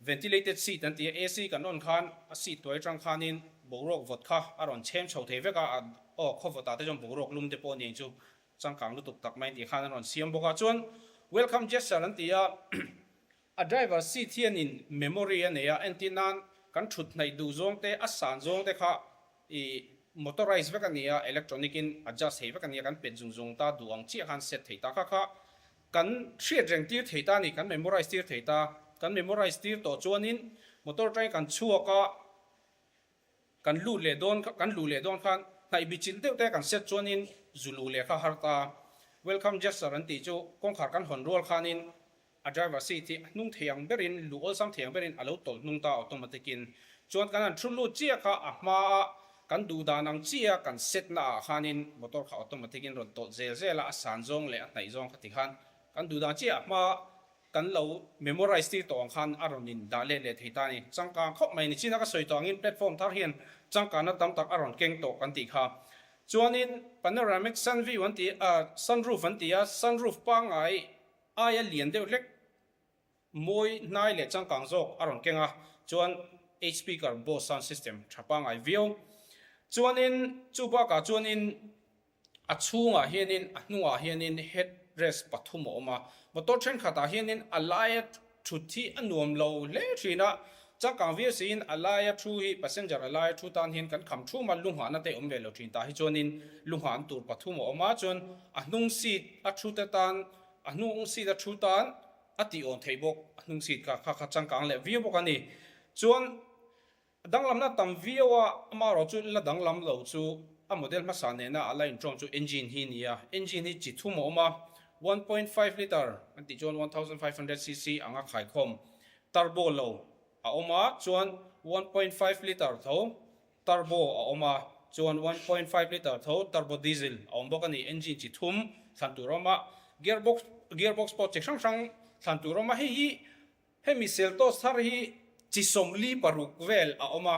ventilated seat an ti a, AC kan on khan a seat tuai atang khanin boruak vawt kha a rawn chhem chho thei vek a, aw khaw vawtah te chuan boruak lum te pawh a ni ang chu changkang lutuk tak mai tih khan a rawn siam bawk a. Chuan. Welcome gesture an ti a, a driver seat hianin memory a nei a, entir nan kan thut hnaih duh zawng te, a san zawng te kha ih motorized vek a ni a, electronic in adjust thei vek a ni a, kan pet zung zung ta duh ang chiah khan set thei ta kha kha kan hriat reng tir thei ta a ni, kan memorize tir thei ta, kan memorize tir tawh chuanin motor atangin kan chhuak a, Kan lut leh dawn kan luh leh dawn khan hnaih bi chilh deuh te kan set chuanin zu luh leh kha har ta. Welcome gesture an tih chu kawngkhar kan hawn rual khanin a driver seat hi a hnung thei ang berin luh awlsam thei ang berin a lo tawlh hnung ta automatic in. Chuan kan han thu lut chiah kha a hma a kan duh dan ang chiah kan set na ah khanin motor kha automatic in rawn tawlh zel zel a, a san zawng leh a hnaih zawng kha ti khan kan duh dan chiah a hma Kan lo memorize tir tawh ang khan a rawn in dah let leh thei ta a ni. Changkang khawp mai ni. China ka sawi tawh angin platform thar hian changkanna tam tak a rawn keng tawh kan tih kha. Chuanin panoramic sun view an ti a, sunroof an ti a, sunroof pangngai aia lian deuh hlek mawi hnai leh changkang zawk a rawn keng a, chuan eight speaker Bose sound system tha pangngai viau. Chuanin chu bakah chuanin A chhungah hianin a hnungah hianin head rest pathum a awm a, motor thenkhatah hianin a laia thut hi a nuam lo hle thin a, changkang viau siin a laia thu hi passenger a laia thu tan hian kan kham thum a, lu nghahna te awm ve lo thin tah hi chuanin lu nghahna tur pathum a awm a, chuan a hnung seat a thu te tan a hnung seat a thu tan a tih awn theih bawk, a hnung seat kha kha changkang leh viau bawk a ni. Chuan. A danglamna tam viau a, amaherawh chu la danglam lo chu a model hmasa nena a la inṭawm chu engine hi a ni a. Engine hi chi thum a awm a, 1.5 litre an tih chuan 1500 cc anga khaikhawm turbo lo a awm a, chuan 1.5 litre tho turbo a awm a, chuan 1.5 litre tho turbo diesel a awm bawk a ni. Engine chi thum thlan tur a awm a, gearbox gearbox pawh chi hrang hrang thlan tur a awm a, hei hi Hemi Seltos thar hi chi 46 vel a awm a,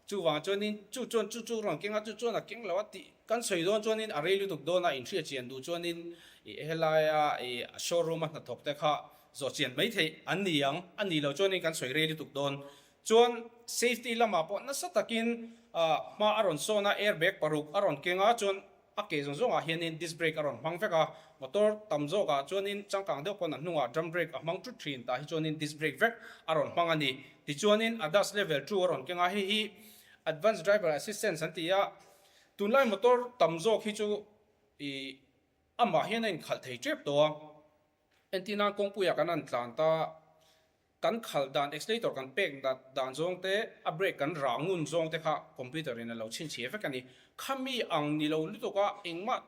chuvang chuanin chu chuan chu chu rawn keng a, chu chuan a keng lo a tih kan sawi dawn chuanin a rei lutuk dawn a, inhriat chian duh chuanin ih helaia ih showroom a hnathawk te kha zawh chian mai theih an ni ang, a nih loh chuanin kan sawi rei lutuk dawn. Chuan safety lamah pawh nasa takin hma a rawn sawn a, airbag paruk a rawn keng a, chuan A ke zawng zawngah hianin disc brake a rawn hmang vek a, motor tam zawkah chuanin changkang deuh pawn a hnungah drum brake a hmang tut thin, tah hi chuanin disc brake vek a rawn hmang a ni. Tichuanin ADAS level two a rawn keng a, hei hi Advanced Driver Assistance an ti a, tunlai motor tam zawk hi chu ih amah hian a inkhalh thei tep tawh a, entirnan kawngpuiah kan han tlan ta. Kan khalh dan, accelerator kan pek dan zawng te, a brake kan rah ngun zawng te kha computer in a lo chhinchhiah vek a ni. Khami ang ni lo lutuk a, engmah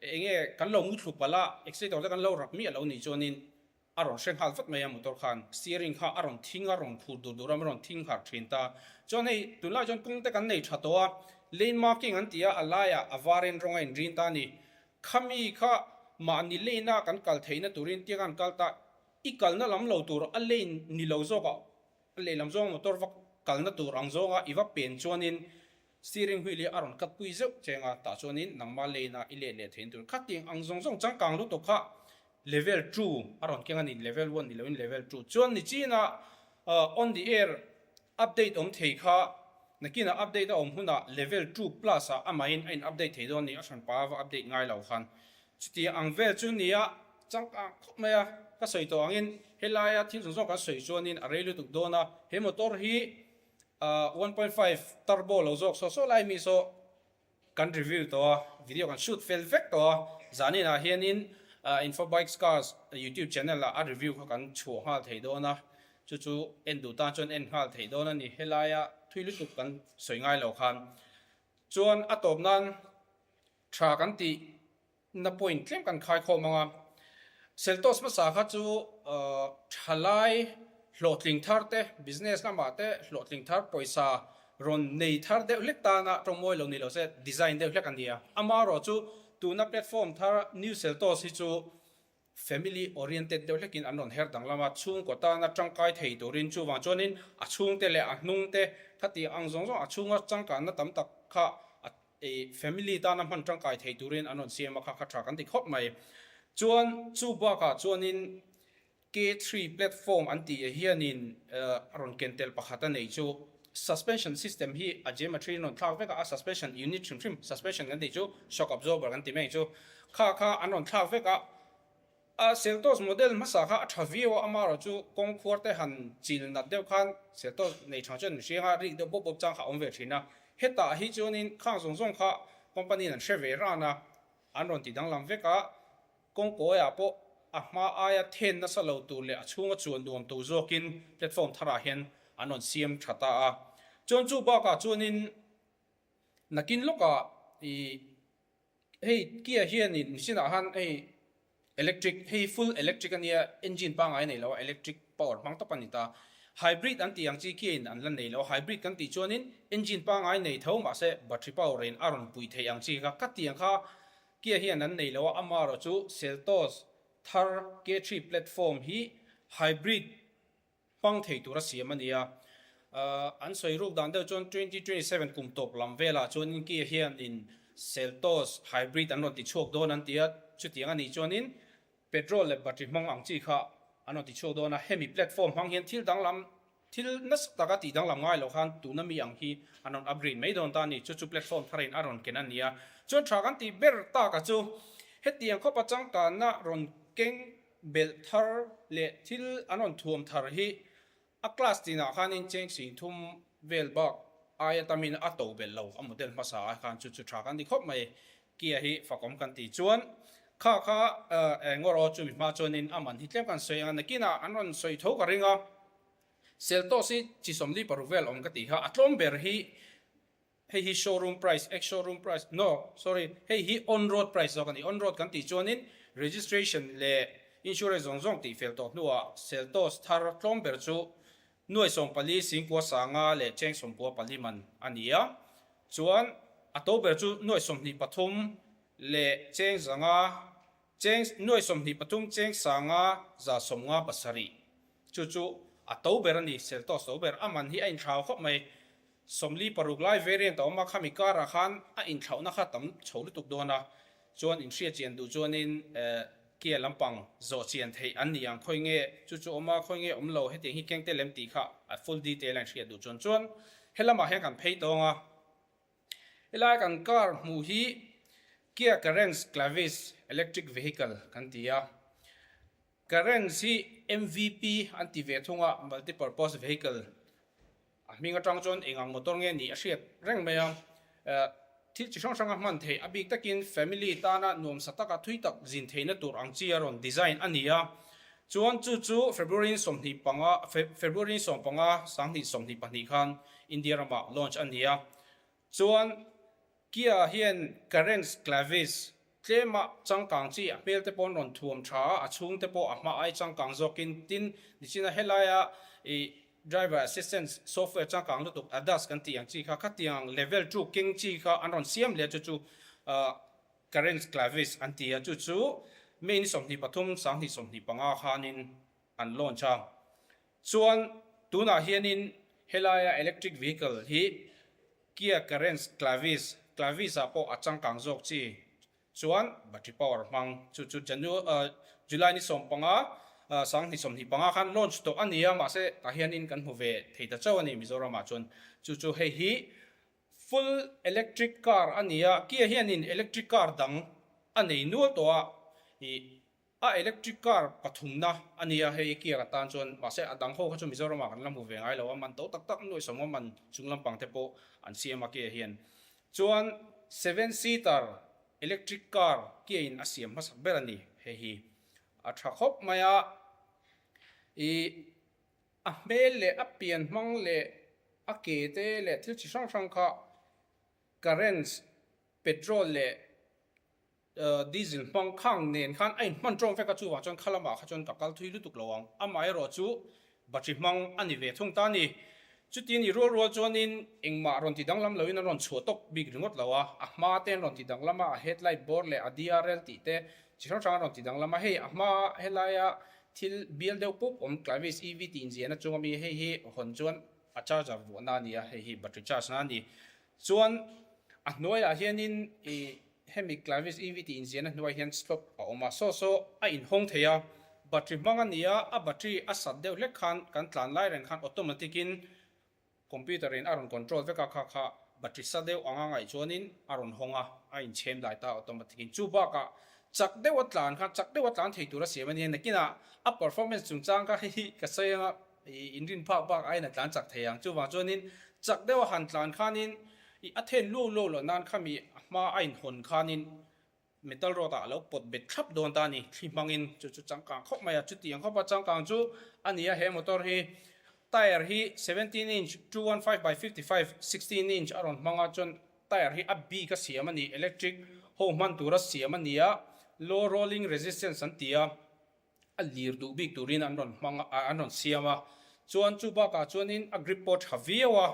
enge kan lo muthlu palh a, accelerator te kan lo rap miah lo nih chuanin a rawn hre nghal vat mai a motor khan. Steering kha a rawn thing a, rawn phur dur dur a, a rawn thing harh thin ta. Chuan hei tunlai chuan kawng te kan nei tha tawh a, lane marking an ti a, a laiah a varin rawng a inrin ta a ni. Khami kha mahni lane a kan kal theihna turin tiang a an kal ta. I kalna lam lo tur a lane ni lo zawkah a lehlam zawnga motor va kalna tur ang zawnga i va pen chuanin steering wheel hi a rawn cut pui zeuh cheng a, tah chuanin nangma lane a i let leh thein tur. Khatiang ang zawng zawng changkang lutuk kha level two a rawn keng a ni, level one ni loin level two. Chuan nichina on the air update awm thei kha nakinah update a awm hunah level two plus ah amahin a in update thei dawn a ni, a hranpa a va update ngai lo khan. Chuti ang vel chu nia changkang khawp mai a, ka sawi tawh angin helaia thil zawng zawng kan sawi chuanin a rei lutuk dawn a, he motor hi 1.5 turbo lo zawk saw saw lai mi saw kan review tawh a, video kan shoot fel vek tawh a, zaninah hianin Info Bikes Cars YouTube channel ah a review kha kan chhuah nghal thei dawn a, chu chu en duh tan chuan en nghal thei dawn a ni, helaia thui lutuk kan sawi ngai lo khan chuan a tawp nan Tha kan tih na point tlem kan khai khawm ang a, Seltos hmasa kha chu thalai hlawhtling thar te, business lamah te hlawhtling thar pawisa rawn nei thar deuh hlek tana tawngmawi lo ni lo se design deuh hlek a ni a. Amaherawh chu tuna platform thar New Seltos hi chu Family oriented deuh hlekin an rawn her danglam a, chhungkaw tana tangkai thei turin chuvang chuanin a chhungte leh a hnungte khati ang zawng zawng a chhunga changkanna tam tak kha a family tana hman tangkai thei turin an rawn siam a kha kha tha kan ti khawp mai. Chuan chu bakah chuanin K3 platform an tih hianin a rawn ken tel pakhat a nei chu suspension system hi a geometry an rawn thlak vek a, a suspension unit hrim hrim suspension kan tih chu shock absorber kan ti mai ang chu kha kha an rawn thlak vek a. A Seltos model hmasa kha a tha viau a, amaherawh chu kawng khuar te han chil nat deuh khan Seltos nei thang chuan mihring a rik deuh bawp bawp chang kha a awm ve thin a. Hetah hi chuanin khang zawng zawng kha company in an hre ve ran a, an rawn ti danglam vek a, kawng kawiah pawh a hma aia then nasa lo tur leh a chhunga chuan nuam tur zawkin platform tharah hian an rawn siam tha ta a. Chuan chu bakah chuanin nakin lawkah ih Hei Kia hianin machine ah khan hei electric hei full electric a nia engine pangngai nei lo a electric power hmang tawp a ni ta. Hybrid an tih ang chi Kia in an la nei lo a hybrid kan tih chuanin engine pangngai nei tho mahse battery power in a rawn pui theih ang chi kha ka tih ang kha Kia hian an nei lo a amaherawh chu Seltos thar K3 platform hi hybrid hmang thei tura siam a ni a. An sawi ruk dan deuh chuan 2027 kum tawp lam velah chuanin Kia hianin Seltos hybrid an rawn ti chhuak dawn an ti a, chutiang a nih chuanin petrol leh battery hmang ang chi kha an rawn ti chhuak dawn a. Hemi platform hmang hian thil danglam, thil nasa taka tih danglam ngai loh khan tuna mi ang hi an rawn upgrade mai dawn ta a ni. Chu chu platform tharin a rawn ken a ni a. Chuan tha kan tih ber taka chu hetiang khawpa changkanna rawn keng Belh thar leh thil an rawn thuam thar hi a class tinah khanin cheng sing thum vel bak aia tamin a to belh lo a model hmasa ah khan chu chu tha kan ti khawp mai. Kia hi fakawm kan ti chuan kha kha engawraw chumi hma chuanin a man hi tlem kan sawi ang a nakinah an rawn sawi tho ka ring a. Seltos hi chi 46 vel awm ka tih kha a tlawm ber hi Hei hi showroom price, ex showroom price, no, sorry, hei hi on road price zawk a ni. On road kan tih chuanin registration leh insurance zawng zawng tih fel tawh hnuah Seltos thar tlawm ber chu nuai 14 singkua sanga leh cheng 94 man a ni a. Chuan a to ber chu nuai 23 leh cheng zanga cheng nuai 23 cheng sanga 157 chu chu a to ber a ni, Seltos to ber. A man hi a inthlau khawp mai. 46 lai variant a awm a, khami karah khan a inthlauhna kha tam chho lutuk dawn a, chuan inhriat chian duh chuanin Kia lampang zawh chian theih an ni ang, khawi nge chu chu awm a, khawi nge awm lo, hetiang hi keng tel em tih kha a full detail a inhriat duh chuan chuan helamah hian kan phei tawng a, helai kan car hmuh hi Kia Carens Clavis electric vehicle kan ti a, Carens hi MVP an ti ve thung a, multipurpose vehicle A hming atang chuan eng ang motor nge nih a hriat reng mai a, thil chi hrang hrang a hman theih, a bik takin family tana nuamsa taka thui tak zin theihna tur ang chi a rawn design a ni a. Chuan chu chu February 25, February 15, 2022 khan India ramah launch a ni a. Chuan Kia hian Carens Clavis tlema changkang chi a hmel te pawh an rawn thuam tha a, a chhung te pawh a hma ai changkang zawkin tin nichina helaia ih driver assistance software changkang lutuk ADAS kan tih ang chi kha khatiang level 2 keng chi kha an rawn siam leh chu chu Carens Clavis an ti a, chu chu May ni 23 2025 khanin an launch a. Chuan tunah hianin helaia electric vehicle hi Kia Carens Clavis, Clavis ah pawh a changkang zawk chi chuan battery power hmang chu chu July ni 15, 2025 khan launch tawh a ni a, mahse tah hianin kan hmu ve thei ta chauh a ni Mizoram ah chuan chu chu hei hi full electric car a ni a, Kia hianin electric car dang a nei nual tawh a, ih A electric car pathumna a nia hei Kia atan chuan mahse a dang ho kha chu Mizoram ah kan la hmu ve ngai lo a, man to tak tak nuai sawmnga man chung lampang te pawh an siam a Kia hian. Chuan seven seater electric car Kia in a siam hmasak ber a ni hei hi. A tha khawp mai a, ih a hmel leh a pian hmang leh a ke te leh thil chi hrang hrang kha currents petrol leh Diesel hmang khang nen khan a inhman tawng vek a, chuvang chuan kha lamah kha chuan ka kal thui lutuk lo ang. Amaherawh chu battery hmang a ni ve thung ta a ni. Chuti ni rual rual chuanin engmah rawn ti danglam loin an rawn chhuah tawp bik ringawt lo a, a hma te an rawn ti danglam a, a headlight bawr leh a DRL tih te chi hrang hrang an rawn ti danglam a. Hei a hma helaia thil bial deuh pup awm Clavis EV tih inziahna chunga mi hei hi hawn chuan a charger vuahna a ni a, hei hi battery charge na a ni. Chuan a hnuaiah hianin ih Hemi Clavis EV tih inziahna hnuaiah hian slot a awm a, saw saw a inhawng thei a, battery hmang a ni a, a battery a sat deuh hlek khan kan tlan lai reng khan automatic in computer in a rawn control vek a, kha kha battery sa deuh anga ngaih chuanin a rawn hawng a, a inchhem lai ta automatic in. Chu bakah Chak deuha tlan kha chak deuha tlan thei tura siam a nia, nakinah a performance chungchang kha hei hi ka sawi anga ih inrin phak bak aiin a tlan chak thei ang. Chuvang chuanin chak deuha han tlan khanin ih a then luau luau loh nan khami a hma a inhawn khanin metal rod ah a lo pawt bet thlap dawn ta a ni, thli hmangin chu chu changkang khawp mai a, chutiang khawpa changkang chu a ni a he motor hi. Tyre hi 17 inch, 215 by 55, 16 inch a rawn hmang a chuan Tyre hi a bik a siam a ni, electric ho hman tura siam a ni a, low rolling resistance an ti a, a lir duh bik turin an rawn hmang a, an rawn siam a. Chuan chu bakah chuanin a grip pawh tha viau a,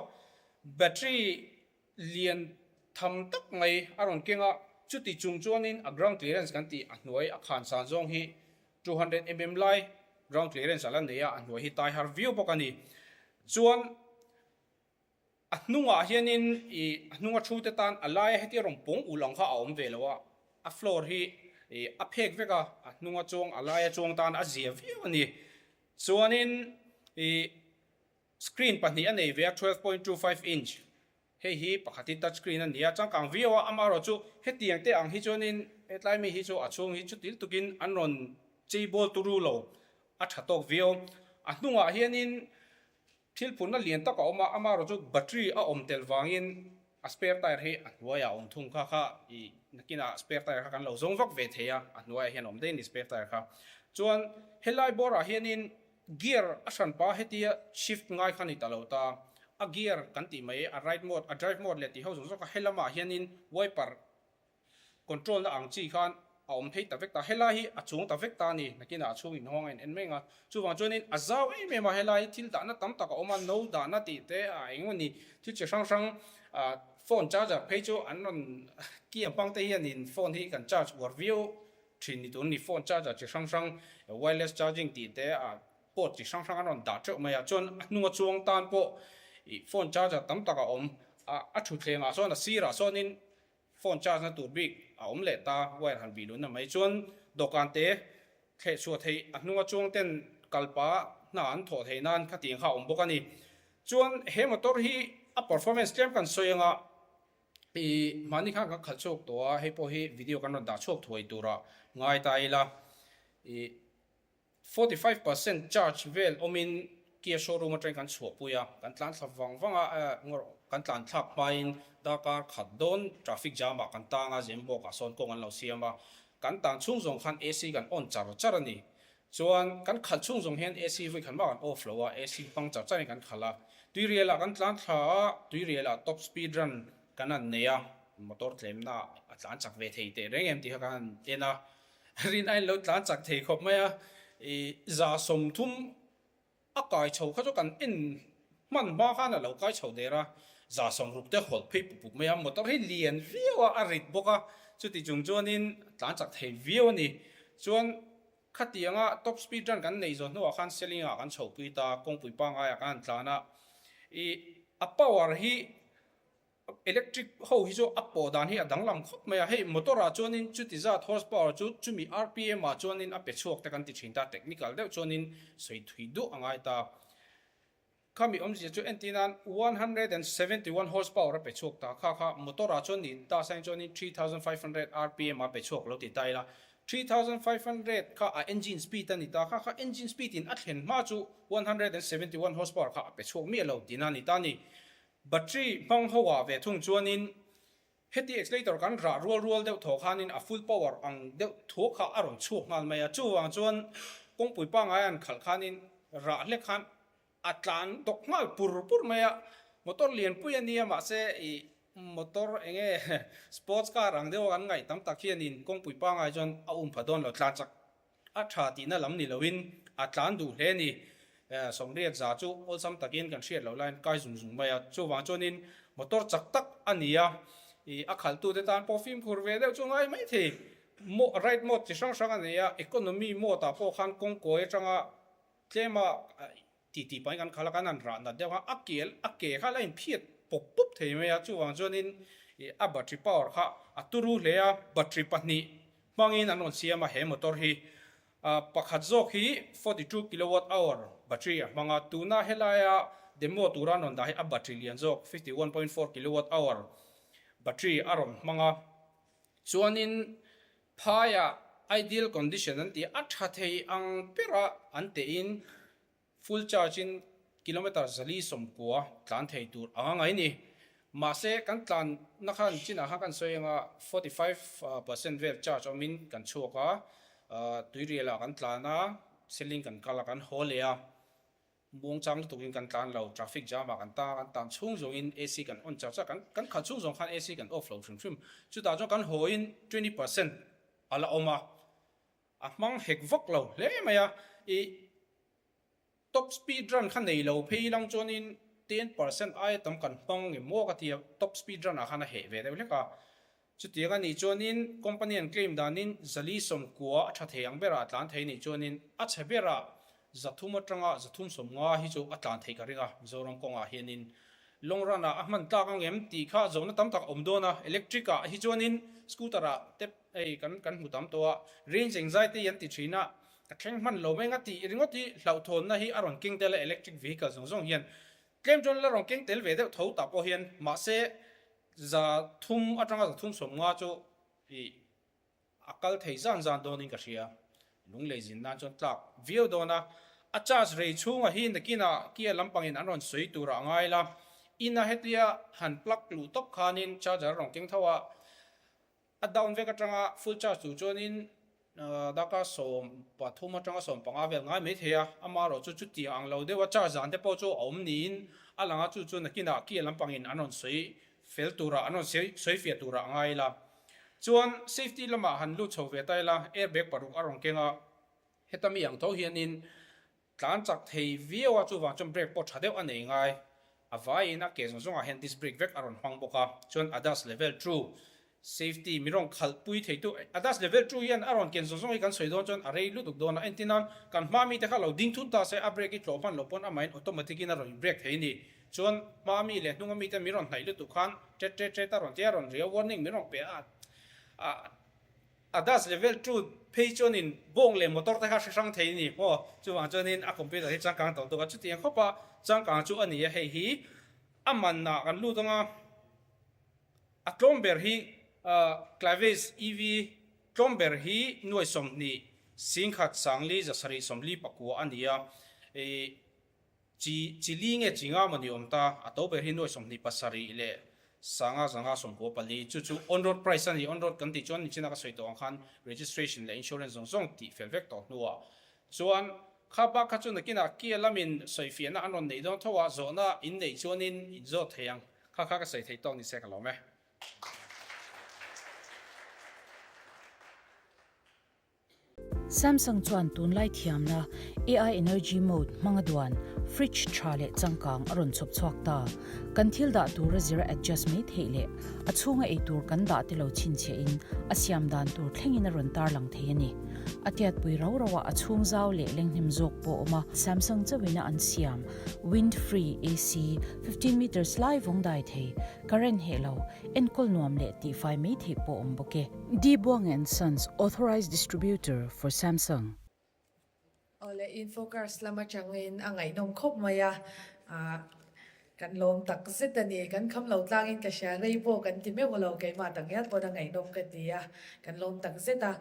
battery lian tham tak mai a rawn keng a, chuti chung chuanin a ground clearance kan tih a hnuai a khan san zawng hi 200 mm lai ground clearance a la nei a, a hnuai hi tai har viau bawk a ni. Chuan. A hnungah hianin ih a hnunga thu te tan a laia hetia rawn pawng ulh ang kha a awm ve lo a, a floor hi ih a phek vek a, a hnunga chuang a laia chuang tan a zia viau a ni. Chuanin ih screen pahnih a nei ve a 12.25 inch hei hi pakhat hi touch screen a ni a, changkang viau a, amaherawhchu hetiang te ang hi chuanin hetlai mi hi chu a chhung hi chutil tukin an rawn chei bawl turu lo a tha tawk viau. A hnungah hianin Thil phurna lian tak a awm a, amaherawh chu battery a awm tel vangin a spare tyre hi a hnuaiah a awm thung kha kha i nakinah spare tyre kha kan lo zawng vak ve thei a, a hnuaiah hian a awm daih a ni spare tyre kha. Chuan helai bawrah hianin gear a hranpa hetia shift ngai kha ni ta lo ta, a gear kan tih mai a ride mode a drive mode leh tih ho zawng zawng kha helamah hianin wiper Control na ang chi khan a awm phei ta vek ta, helai hi a chuang ta vek ta a ni, nakinah a chhung inhawng a in en mek a, chuvang chuanin a zau em em a, helai hi thil dahna tam tak a awm a, no dahna tih te a eng emaw ni, thil chi hrang hrang ah phone charger phei chu an rawn key ang hmang te hianin phone hi kan charge uar viau thin ni tur a ni, phone charger chi hrang hrang wireless charging tih te ah port chi hrang hrang an rawn dah teuh mai a, chuan a hnunga chuang tan pawh ih phone charger tam tak a awm a, a thutthleng ah sawn a sirah sawnin Phone charge na tur bik a awm leh ta, wire han bih luhna mai chuan dawhkan te thleh chhuah theih a hnunga chuang ten kalpa hna an thawh theih nan khatiang kha a awm bawk a ni. Chuan he motor hi a performance tlem kan sawi anga i mahni khan kan khalh chhuak tawh a, hei pawh hi video kan rawn dah chhuak thuai turah ngai ta ila i 45 percent charge vel awmin Kia showroom atangin kan chhuahpui a, kan tlan thla vang vang a, kan tlan thlak hmain darkar khat dawn traffic jam ah kan tang a, Zembawk ah sawn kawng an lo siam a, kan tan chhung zawng khan AC kan on char char a ni. Chuan kan khalh chhung zawng hian AC vawi khat mah kan off lo a, AC hmang char charin kan khalh a, tuirial ah kan tlan thla a, tuirial ah top speed run kan han nei a, motor tlemna a tlan chak ve thei teh reng em tih kha kan han en a, Rin a inlo tlan chak thei khawp mai a, i 130 a kai chho kha chu kan en hman hma khan a lo kai chho der a, 160 te hawlh phei pup pup mai a, motor hi lian viau a, a rit bawk a, chuti chung chuanin tlan chak thei viau a ni. Chuan khatianga top speed run kan nei zawh hnuah khan Seling ah kan chhohpui ta, kawngpui pangai ah kan han tlan a, i a power hi Electric ho hi chu a pawh dan hi a danglam khawp mai a, hei motor ah chuanin chuti zat horse power chu chumi rpm ah chuanin a pe chhuak te kan ti thin ta, technical deuh chuanin sawi thui duh a ngai ta. Khami awmzia chu entir nan 171 horse power a pe chhuak ta, kha kha motor ah chuan ni ta sain chuanin 3500 rpm a pe chhuak lo ti ta ila, 3500 kha a engine speed a ni ta, kha kha engine speed in a thlen hma chu 171 horse power kha a pe chhuak miah lo tihna a ni ta a ni. Battery hmang ho ah ve thung chuanin heti accelerator kan rah rual rual deuh thaw khanin a full power ang deuh thuak kha a rawn chhuak nghal mai a, chuvang chuan kawngpui pangai an khalh khanin rah hlek khan a tlan dawk nghal pur pur mai a, motor lianpui a nia mahse ih motor eng nge sports car ang deuh a kan ngaih tam tak hianin kawngpui pangai chuan a um pha dawn lo tlan chak A tha tihna lam ni loin a tlan duh hle a ni. 80 za chu awlsam takin kan hriat loh laiin kai zung zung mai a. Chuvang chuanin motor chak tak a ni a, ih a khalhtute tan pawh fimkhur ve deuh chu ngai mai thei. Ride mode chi hrang hrang a nei a, economy mode ah pawh khan kawngkawi atanga tlema Ti tih pahin kan khalh a, kan han rah nat deuh a, a kel a ke kha la inphiat pawp pawp thei mai a, chuvang chuanin ih a battery power kha a turu hle a, battery pahnih hmangin an rawn siam a he motor hi. Ah pakhat zawk hi 42 kilowatt hour battery a hmang a, tuna helaia demo tura an rawn dah hi a battery lian zawk 51.4 kilowatt hour battery a rawn hmang a, chuanin phaiah. Ideal condition an ti a, a tha thei ang bera an tehin full charge in kilometre 490 tlan thei tur anga ngai ni. Mahse kan tlanna khan chinah khan kan sawi anga 45% vel charge awmin kan chhuak a, tuirialah kan tlan a, seling kan kal a, kan haw leh a. Muangchang lutukin kan tlan lo, traffic jam ah kan tang a, kan tan chhung zawngin AC kan on char char, kan kan khalh chhung zawng khan AC kan off lo hrim hrim. Chutah chuan kan hawiin 20% a la awm a, a hmang hek vak lo hle mai a, i top speed run kha nei lo phei lang chuanin 10% aia tam kan hmang nge maw ka ti a, top speed run ah khan a heh ve deuh hlek a. Chutiang a nih chuanin company an claim danin 490 a tha thei ang berah a tlan thei nih chuanin a chhe berah 300 atanga 350 hi chu a tlan theih ka ring a, Mizoram kawngah hianin long run ah a hman tlak ang em tih kha zawhna tam tak a awm dawn a, electric ah hi chuanin scooter ah te hei kan kan hmu tam tawh a, range anxiety an ti thin a, ka thleng hman lo mai anga tih ringawt hi hlauhthawnna hi a rawn keng tel a electric vehicle zawng zawng hian tlem chuan la rawn keng tel ve deuh tho tah pawh hian mahse 300 atanga 350 chu ih a kal thei zan zan dawnin ka hria. Lunglei zin nan chuan tlak viau dawn a, a charge rei chhunga hi nakinah Kia lampangin an rawn sawi turah a ngai la. Ina hetia han plug luh tawp khanin charger a rawn keng tho a, A down vek atanga full charge tur chuanin darkar 13 atanga 15 vel ngai mai thei a, amaherawh chu chutiang ang lo deuha charge dan te pawh chu a awm niin a lang a, chu chu nakinah kia lampangin an rawn sawi fel turah an rawn sawi fiah turah a ngai ila. Chuan safety lamah han lut chho ve ta ila, airbag paruk a rawn keng a, heta mi ang tho hianin Tlan chak thei viau a, chuvang chuan brake pawh tha deuh a nei ngai. A vaiin a ke zawng zawngah hian disc brake vek a rawn hmang bawk a, chuan ADAS level two safety mi rawn khalh pui thei tu ADAS level two hian a rawn ken zawng zawng hi kan sawi dawn chuan a rei lutuk dawn a, entir nan kan hma mite kha lo ding thut ta se a brake hi tlawh hman loh pawn amahin automatic in a rawn in brake thei a ni. Chuan hma mi leh hnunga mite mi rawn hnaih lutuk khan tet tet tet a rawn tia a rawn ri a, warning min rawn pe a a. ADAS level two phei chuanin bawng leh motor te kha hre hrang thei a ni maw? Chuvang chuanin a computer hi changkang tawh tuk a, chutiang khawpa changkang chu a ni a, hei hi a manah kan lut anga a tlawm ber hi Clavis EV tlawm ber hi nuai 20 10 4 749 a ni a, Chi chi li nge chi nga maw ni awm ta, a to ber hi nuai 27 leh sanga zanga 94 chu chu on road price a ni, on road kan tih chuan nichina ka sawi tawh ang khan registration leh insurance zawng zawng tih fel vek tawh hnuah chuan kha bak kha chu nakinah Kia lamin sawifiahna an rawn neih dawn tho a, zawhna in neih chuanin in zawt thei ang, kha kha ka sawi thei tawk ni se ka lawm e. Samsung chuan tunlai thiamna AI Energy Mode hmanga duan fridge tha leh changkang a rawn chhawp chhuak ta. Kan thil dah tur a zira adjust mai theih leh a chhunga ei tur kan dah te lo chhinchhiahin a siam dan tur thlengin a rawn tarlang thei a ni. A tiatpui rau rauah a chhung zau leh lenghnem zawk pawh awm a. Samsung chauhin a an siam Wind Free AC 15 meters lai vawng dai thei, current heh lo, enkawl nuam leh tihfai mai theih pawh awm bawk e. D Buang and Sons Authorized Distributor for Samsung. Awle Infocars lam atangin a ngaihnawm khawp mai a, kan lawm tak zet a ni. Kan kham lo tlangin ka hria rei pawh kan ti meuh lo, keimah tak ngial paw'n a ngaihnawm ka ti a, kan lawm tak zet a.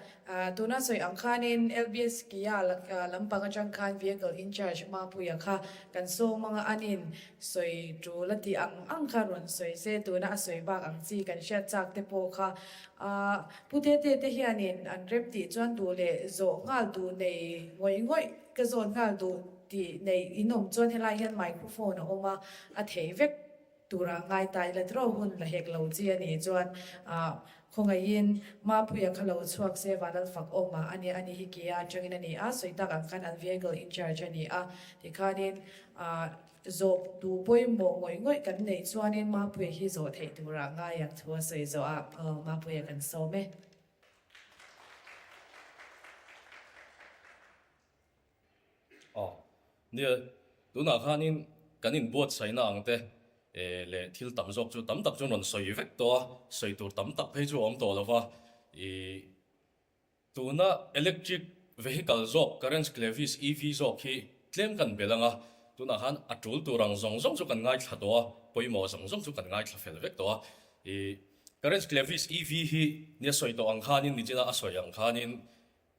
Tuna sawi ang khanin LBS Kia lampang atang khan Vehicle Incharge Mapuia kha kan sawm anga anin sawi tul a tih ang ang kha rawn sawi se, tuna a sawi bak ang chi kan hriat chak te pawh kha A Pu Tete te hianin an rem tih chuan duh leh zawh nghal duh nei ngawih ngawih ka zawn nghal duh tih nei in awm chuan helai hian microphone a awm a, a thei vek tura ngai ta ila tiraw hun la hek lo chi a nih chuan ah khawngaihin Mapuia kha lo chhuak se Vanal fak awm a ania ani hi Kia atangin a ni a sawi tak ang khan an vehicle in charge a ni a tikhanin ah Zawh duh pawimawh ngawih ngawih kan neih chuanin Mapuia hi zawh theih turah ngai ang thu a sawi zawh a, aw Mapuia kan sawm e. Aw, nia, tunah khanin kan inbuatsaihna ang te leh thil tam zawk chu tam tak chu rawn sawi vek tawh a, sawi tur tam tak phei chu a awm tawh lo va, ih. Tuna electric vehicle zawk Carens Clavis EV zawk hi tlem kan bel ang a, tunah khan a tul tur ang zawng zawng chu kan ngaithla tawh a, pawimawh zawng zawng chu kan ngaithla fel vek tawh a. Ih Carens Clavis EV hi nia sawi tawh ang khanin nichina a sawi ang khanin.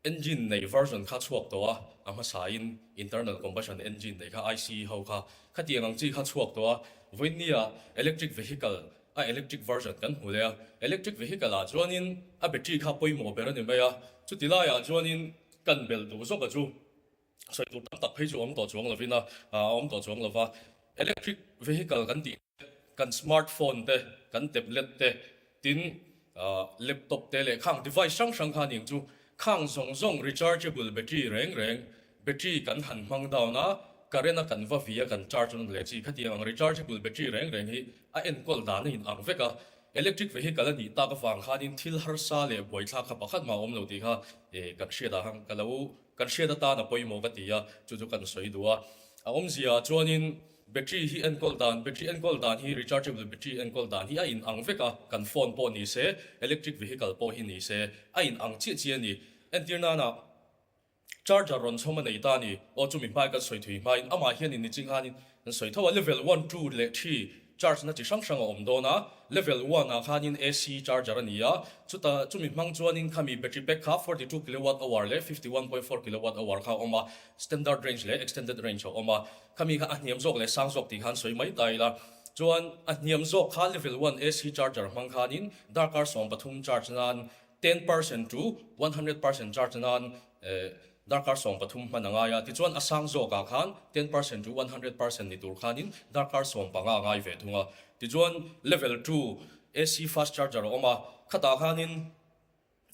Engine nei version kha chhuak tawh a, a hmasain internal combustion engine nei kha ICE ho kha khatiang ang chi kha chhuak tawh a, vawinia electric vehicle a electric version kan hmu leh a, electric vehicle ah chuanin a battery kha pawimawh ber a ni mai a, chuti laiah chuanin kan belh duh zawk a chu sawi tur tam tak phei chu awm tawh chuang lovin a awm tawh chuang lova, electric vehicle kan tih Kan smart phone te, kan tablet te, tin laptop te leh khang device hrang hrang kha ning chu khang zawng zawng rechargeable battery reng reng battery kan han hmang down a, current a kan va vi a kan charge nawn leh chi khatiang ang rechargeable battery reng reng hi a enkawl dan a in ang vek a, electric vehicle a nih tak avang khanin thil harsa leh buaithlak kha pakhat mah a awm lo tih kha kan hriat ah khan ka lo kan hriat atan a pawimawh ka ti a, chu chu kan sawi duh a, a awmzia ah chuanin. Battery hi enkawl dan, Battery enkawl dan hi rechargeable battery enkawl dan hi a in ang vek a, kan phone pawh ni se, electric vehicle pawh hi ni se, a in ang chiah chiah a ni. Entir nana charger rawn chhawm a nei ta a ni, aw chumi hmai kan sawi thui hmain amah hianin niching khanin kan sawi tho a, level one, two leh three charge na chi hrang hrang a awm dawn a, level one ah khanin AC charger a ni a, chuta chumi hmang chuanin khami battery pack kha 42 kilowatt hour leh 51.4 kilowatt hour kha a awm a, standard range leh extended range a awm a. Khami kha a hniam zawk leh sang zawk tih khan sawi mai ta ila, chuan a hniam zawk kha level one AC charger hmang khanin darkar 13 charge nan 10% to 100% charge nan darkar 13 hman a ngai a, tichuan a sang zawkah khan 10% to 100% ni tur khanin darkar 15 a ngai ve thung a, tichuan level two AC fast charger a awm a, khatah khanin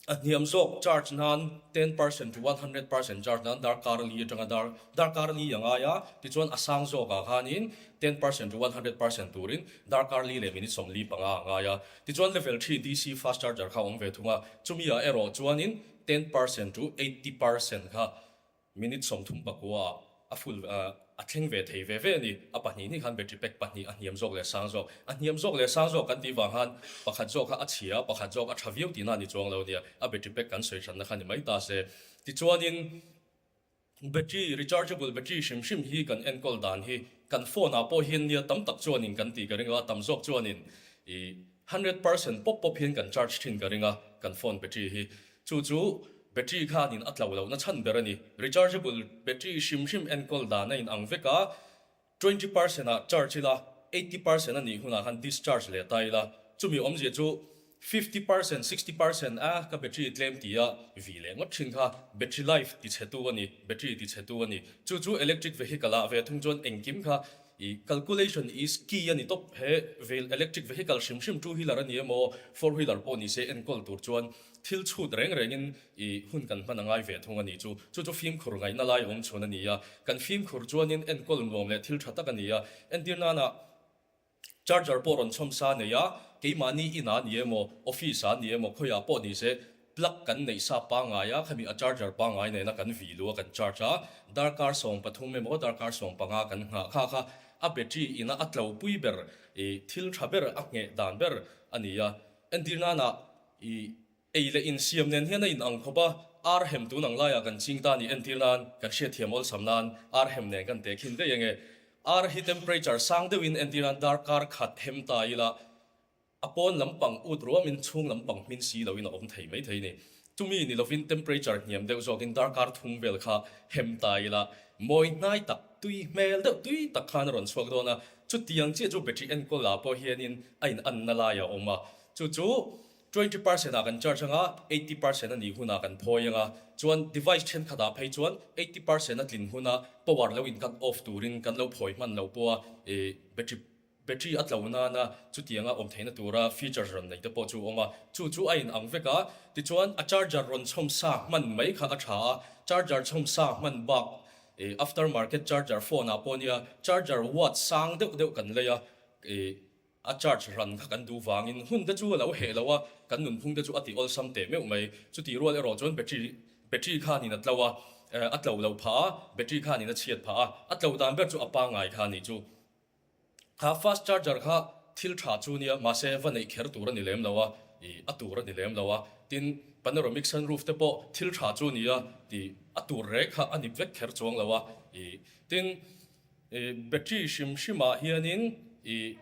A hniam zawk charge nan 10% to 100% charge nan darkar li atanga dar darkar li a ngai a, tichuan a sang zawkah khanin 10% to 100% turin darkar li leh minute 45 a ngai a. Tichuan level 3 DC fast charger kha a awm ve thung a, chumi ah erawh chuanin 10% to 80% kha Minute 34 ah a full a thleng ve thei ve ve a ni. A pahnih hnih khan battery pack pahnih a hniam zawk leh sang zawk. A hniam zawk leh sang zawk kan tih vang khan pakhat zawk kha a chhia a, pakhat zawk a tha viau tihna a ni chuang lo nia. A battery pack kan sawi hranna kha ni mai ta se. Tichuanin battery, rechargeable battery hrim hrim hi kan enkawl dan hi kan phone ah pawh hian nia tam tak chuanin kan tih ka ring a, tam zawk chuanin ih 100% pawp pawp hian kan charge thin ka ring a kan phone battery hi. Chu chu battery khanin a tlo lohna chhan ber a ni. Rechargeable battery hrim hrim enkawl dan a inang vek a, 20% ah charge ila, 80% a nih hunah khan discharge leh ta ila, chumi awmzia chu 50%, 60% a ka battery tlem ti a vi leh ngawt thin kha battery life tichhetu a ni, battery tichhetu a ni. Chu chu electric vehicle ah ve thung chuan engkim kha I calculation is key a ni tawp. He vel electric vehicle hrim hrim two wheeler a ni emaw four wheeler pawh ni se enkawl tur chuan thil chhut reng rengin i hun kan hman a ngai ve thung a ni chu. Chu chu fimkhur ngaihna lai awm chhun a ni a. Kan fimkhur chuanin enkawl nuam leh thil tha tak a ni a. Entir nana charger pawh rawn chhawm sa nei a, keimahni inah a ni emaw office ah a ni emaw khawiah pawh ni se Plug kan neih sa pangngai a, khami a charger pangngai nena kan vih luh a kan charge a, darkar 13 emaw darkar 15 kan nghah kha kha a battery ina a tlo pui ber i thil tha ber a ngheh dan ber a ni a. Entir nana i ei leh insiam nen hian a in ang khawp a, ar hem tun ang laiah kan ching ta ni entir nan kan hriatthiam awlsam nan ar hem nen kan teh khin daih ange. Ar hi temperature sang deuhin entir nan darkar khat hem ta ila A pawn lampang ut ruamin chhung lampang hmin si loin a awm thei mai thei ni. Chumi ni lovin temperature hniam deuh zawkin darkar thum vel kha hem ta ila mawi hnai tak, tui hmel deuh tui tak khan a rawn chhuak dawn a. Chutiang chiah chu battery enkawl ah pawh hianin a in anna lai a awm a. Chu chu 20% ah kan charge anga 80% a nih hunah kan phawi anga chuan device thenkhat ah phei chuan 80% a tlin huna power lo in cut off turin kan lo phawi hman lo pawh a battery Battery a tlo nana chutianga awm theihna tura features rawn nei te pawh chu a awm a, chu chu a in ang vek a, tichuan a charger rawn chhawm sa hman mai kha a tha a, charger chhawm sa hman bak ih after market charger phone ah pawh nia charger watt sang deuh deuh kan lei a, ih a charge ran kha kan duh vangin hun te chu a lo heh lo a, kan nunphung te chu a ti awlsam teh meuh mai, chutih rual erawh chuan battery battery khanin a tlo a, a tlo lo phah a, battery khanin a chhiat phah a, a tlo dan ber chu a pangngai kha a nih chu. Kha fast charger kha thil tha chu nia, mahse va neih kher tur a ni lem lo a, ih a tur a ni lem lo a. Tin, panoramic sunroof te pawh thil tha chu nia, tih a tur rek kha a ni vek kher chuang lo a. Ih tin, ih battery hrim hrimah hianin ih.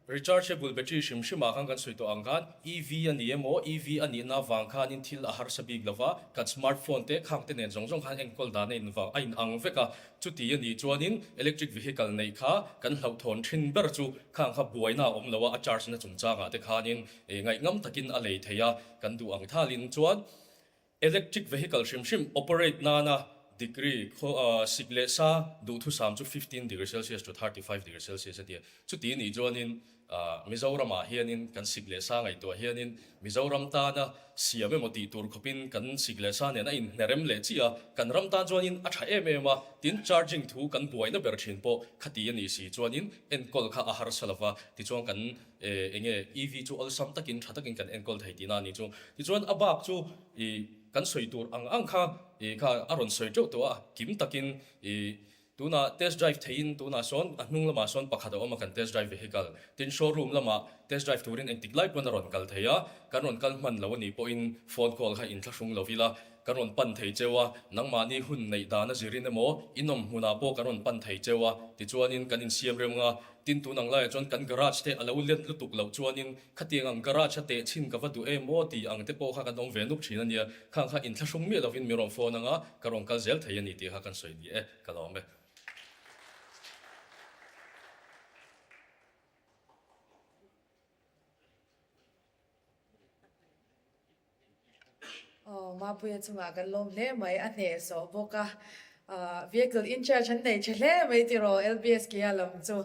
Rechargeable battery hrim hrimah khan kan sawi tawh ang khan EV a ni emaw, EV a nihna avang khanin thil a harsa bik lo va, kan smartphone te khang te nen zawng zawng khan enkawl dan a in vang a inang vek a. Chuti a nih chuanin electric vehicle neih kha kan hlauhthawn thin ber chu khang kha buaina a awm lo a, a charge na chungchangah te khanin ngaihngam takin a lei thei a, kan duh ang thalin chuan Electric vehicle hrim hrim operate nana degree sik leh sa duhthusam chu 15 degree Celsius to 35 degree Celsius a ti a. Chuti nih chuanin Mizoramah hianin kan sik leh sa ngaihtuah hianin Mizoram tana siam emaw tih tur khawpin kan sik leh sa nen a inhnerem leh chiah a, kan ram tan chuanin a tha em em a, tin charging thu kan buaina ber thin pawh khati a nih si chuanin enkawl kha a harsa lova, tichuan kan eng nge EV chu awlsam takin tha takin kan enkawl thei tihna a ni chu. Tichuan a bak chu ih kan sawi tur ang ang kha ih kha a rawn sawi teuh tawh a, kim takin ih tunah test drive theihin tunah sawn a hnung lamah sawn pakhat a awm a kan test drive vehicle. Tin showroom lamah test drive turin engtik lai pawn a rawn kal thei a, kan rawn kal hman lo a nih pawhin phone call kha inthlahrung lo ila Kan rawn pan thei cheu a, nangmahni hun neih dan a zirin emaw, in awm hmunah pawh kan rawn pan thei cheu a, tichuanin kan insiam rem nga, tin tun ang laiah chuan kan garage te a lo let lutuk loh chuanin khatiang ang garage a teh chhin ka va duh em aw tih ang te pawh kha kan awm ve nuk thin a nia, khang kha inthlahrung miah lovin min rawn phone anga ka rawn kal zel thei a ni tih kha kan sawi ni e, ka lawm e. Aw, Mapuia chungah kan lawm hle mai, a hneh zawh bawk a. Ahh, vehicle in charge an nei tha hle mai tiraw LBS Kia lam chu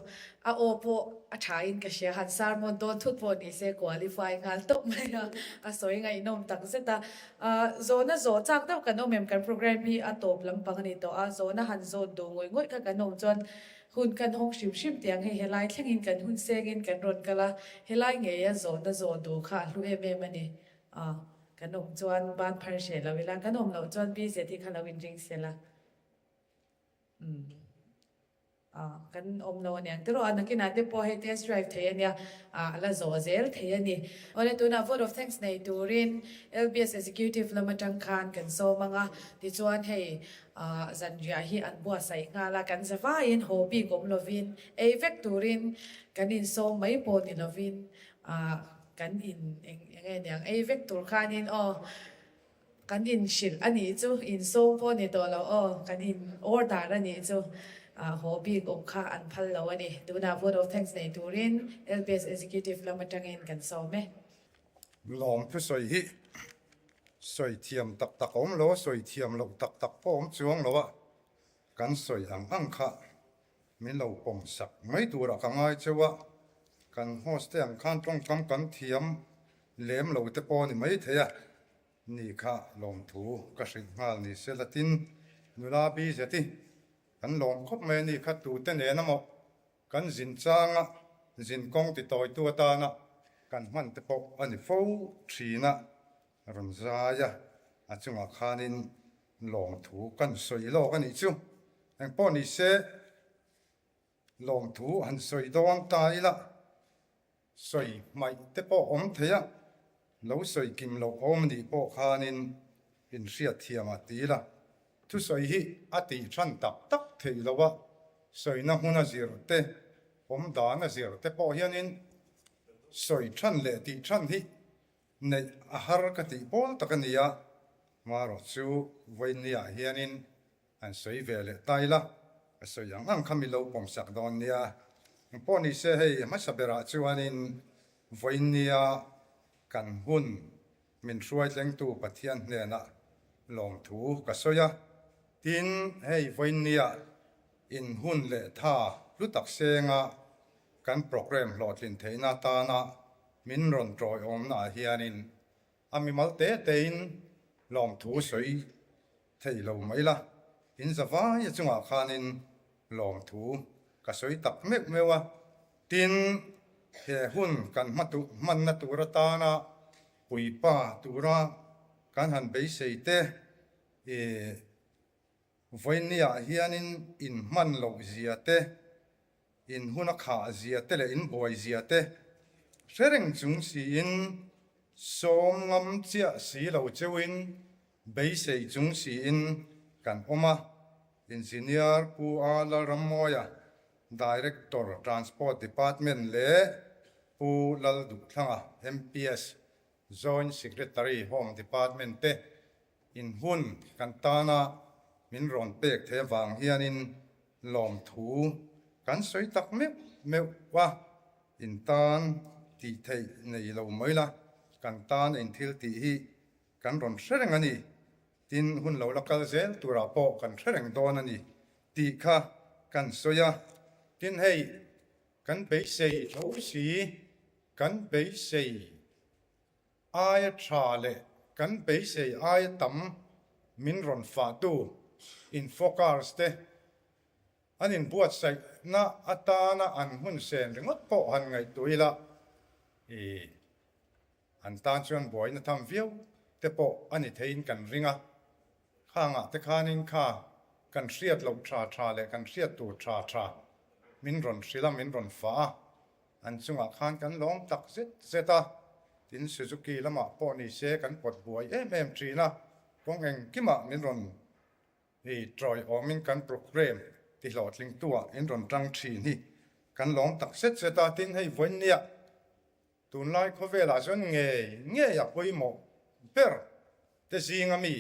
a aw pawh a tha in ka hria, han sermon dawn thut pawh ni se qualify nghal tawp mai a, a sawi ngaihnawm tak zet a. Ahh, zawhna zawh chak deuh kan awm em kan program hi a tawp lampang a ni tawh a, zawhna han zawt duh ngawih ngawih kha kan awm chuan hun kan hawng hrim hrim tiang hei helai thlengin kan hun sengin kan rawn kal a, helai ngeia zawhna zawh duh kha a hlu em em a ni. A, kan awm chuan ban phar hreh lo ila, kan awm loh chuan BZ hi kha lo inring sel a. Umm. A, kan awm lo aniang tiraw a, nakinah te pawh hei test drive thei ania, a, a la zawh zel thei a ni. Awle tunah vote of thanks nei turin LBS Executive lam atang khan kan sawm ang a, tichuan hei a, zanriah hi an buatsaih nghal a, kan zavaiin haw bik awm lovin ei vek turin kan insawm mai pawh ni lovin a, Kan in eng eng nge niang ei vek tur khanin aw kan in hrilh a nih chu in sawm pawh ni tawh lo aw kan in order a nih chu ah haw bik awm kha an phal lo a ni. Tunah vote of thanks nei turin LPS Executive lam atangin kan sawm e. Lawm thusawi hi sawi thiam tak tak a awm lo a, sawi thiam loh tak tak pawh a awm chuang lo a, kan sawi ang ang kha Min lo pawm sak mai turah ka ngai cheu a, kan host te ang khan tawngkam kan thiam lem lo te pawh a ni mai thei a, ni kha lawmthu ka hrilh nghal ni se la tin nula bi zet i kan lawm khawp mai a ni kha tute nen amaw kan zin changa zin kawng ti tawitu atana kan hman te pawh a ni fo thin a rawn zai a, a chungah khanin Lawmthu kan sawi lawk a nih chu. Engpawh ni se, lawmthu han sawi dawn ta ila, sawi hmaih te pawh awm thei a, lo sawi kim loh awm nih pawh khanin inhriat thiam a ti ila. Thusawi hi a tih than tak tak theih loh a, sawina hmuna zir te, awm dana zir te pawh hianin sawi than leh tih than hi Neih a har ka tih pawl tak a ni a, hmarawh chu vawinia hianin an sawi ve leh ta ila, ka sawi ang ang kha mi lo pawmsak dawn nia. Engpawh ni se hei hmasa berah chuanin vawinia kan hun min hruaitlengtu Pathian hnenah lawmthu ka sawi a, tin hei vawinia in hun leh tha hlu tak senga kan programme hlawhtlin theihna atana min rawn tawiawmna ah hianin a mimal te tein lawmthu sawi thei lo mai la, in zavaia chungah khanin lawmthu ka sawi tak meuh meuh a, tin he hun kan hmanna tur atana puipa tura kan han beisei te ih Vawinia hianin in hman loh zia te, in hun a khah zia te leh in buai zia te hre reng chung siin sawm ngam chiah si lo cheuhin beisei chung siin kan awm a. Engineer Pu A Lalrammawia, Director, Transport Department leh. Pu Lalduhthlanga, MPS, Joint Secretary, Home Department te in hun kan tana min rawn pek theih avang hianin lawmthu kan sawi tak meuh meuh a, in tan tih theih nei lo mai la, kan tan in thil tih hi kan rawn hre reng a ni. Tin, hun lo la kal zel turah pawh kan hre reng dawn a ni tih kha kan sawi a. Tin, hei kan beisei tho si, kan beisei aia tha leh kan beisei aia tam min rawn fahtu Infocars te an inbuatsaihna atana an hun sen ringawt pawh han ngaihtuah ila i An tan chuan buaina tham viau te pawh a ni theiin kan ring a, khangah te khanin kha kan hriat loh tha tha leh kan hriat tur tha tha min rawn hrilh a, min rawn fah a, an chungah khan kan lawm tak zet zet a, tin Suzuki lamah pawh ni se kan pawt buai em em thin a, kawng engkimah min rawn i tawiawmin kan programme ti hlawhtlingtuah in rawn tang thin hi kan lawm tak zet zet a, tin hei vawiinniah Tunlai khawvelah chuan ngei ngei a pawimawh ber te zinga mi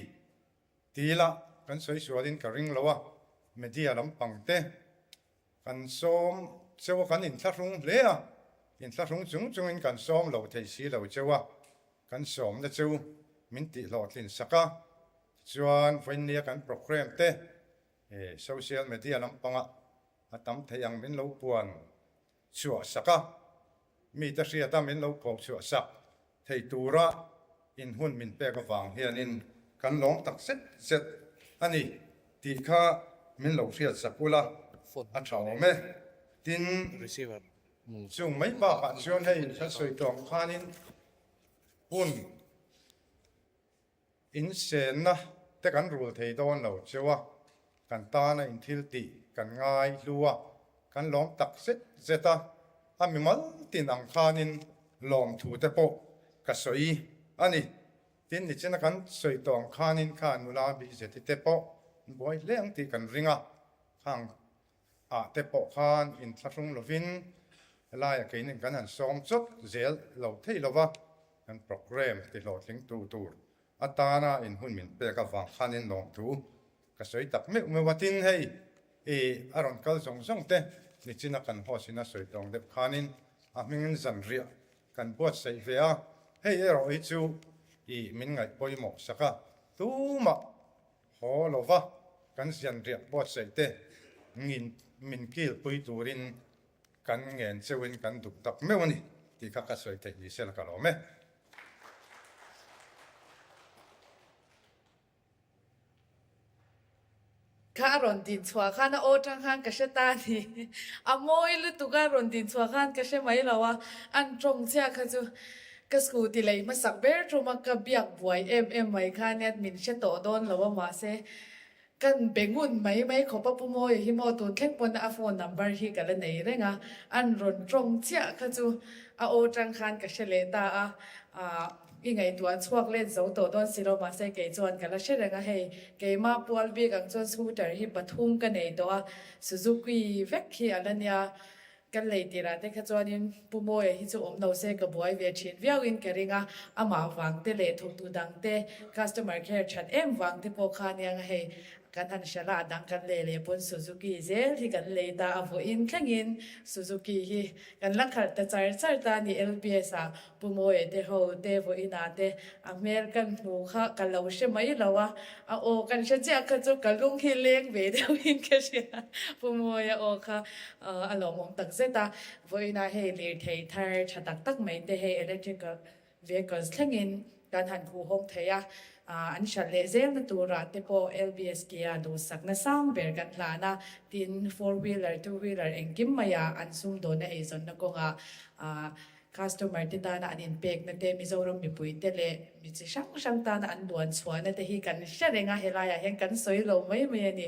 ti ila kan sawi sualin ka ring lo a, media lampang te kan sawm cheu a, kan inthlahrung hle a, inthlahrung chung chungin kan sawm lo thei si lo cheu a, kan sawmna chu min tihhlawhtlin sak a, tichuan vawiinnia kan programme te social media lampangah a tam thei ang min lo puan chhuah sak a, mite hriata min lo pho chhuah sak thei tura in hun min pek avang hianin kan lawm tak zet zet a ni tih kha min lo hriat sak ula a tha awm e. Tin, chung mai bakah chuan hei kan sawi tawh ang khanin hun Insenna te kan rul thei dawn lo cheu a, kan tana inthil tih kan ngai hlu a, kan lawm tak zet zet a, a mimal tin ang khanin lawmthu te pawh ka sawi a ni. Tin, nichina kan sawi tawh ang khanin kha nula BZT te pawh an buai hle ang tih kan ring a, khang ah te pawh khan inthlahrung lovin helaia keinin kan han sawm chawt zel lo thei lo va, kan programme ti hlawhtling tu tur atana in hun min pek avang khanin lawmthu ka sawi tak meuh meuh a. Tin, hei i a rawn kal zawng zawng te nichina kan host in a sawi tawng deuh khanin a hmingin zanriah kan buatsaih ve a, hei erawh hi chu i min ngaih pawimawh sak a, tumah Haw lova kan zianriah buatsaih te ngin min kilpui turin kan ngen cheuhin kan duh tak meuh a ni tih kha ka sawi theih ni sela ka lawm e. Kha a rawn din chhuah khan a aw tang khan ka hre ta a ni. A mawi lutuk a rawn din chhuah khan ka hre mai lo a, an tawng chiah kha chu Ka scooty lei hmasak ber tum a ka biak buai em em mai kha nia min hre tawh dawn lo a mahse kan be ngun mai mai khawp a Pu Mawia hi maw tun thleng pawn a phone number hi ka la nei reng a an rawn tawng chiah kha chu a aw tang khan ka hre leh ta a ah i ngaihtuah chhuak let zo tawh dawn si lo mahse kei chuan ka la hre reng a hei keimah pual bik ang chuan scooter hi pathum ka nei tawh a Suzuki vek hi a la nia Kan lei tirah te kha chuanin Pu Mawia hi chu awm lo se ka buai ve thin viauin ka ring a, amah vang te leh thawktu dang te customer care that em vang te pawh kha aniang a hei kan han hria la a dang kan lei leh pawn Suzuki zel hi kan lei ta a vawiin thlengin Suzuki hi kan la khalh ta char char ta a ni LBS ah Pu Mawia te ho te vawiinah te a hmel kan hmu kha ka lo hre mai lo a, a aw kan hre chiah kha chu ka lung hi leng ve deuhin ka hria Pu Mawia aw kha a lawmawm tak zet a, vawiinah hei lirthei thar tha tak tak mai te hei electrical vehicles thlengin kan han khuhawng thei a, an hralh leh zelna turah te pawh LBSK a duhsakna sang ber kan hlan a, tin four wheeler two wheeler engkim maiah an sumdawnna eizawnna kawngah Customer te tana an inpekna te, Mizoram mipui te leh mi chi hrang hrang tana an luan chhuahna te hi kan hre reng a, helaiah hian kan sawi lo mai mai a ni.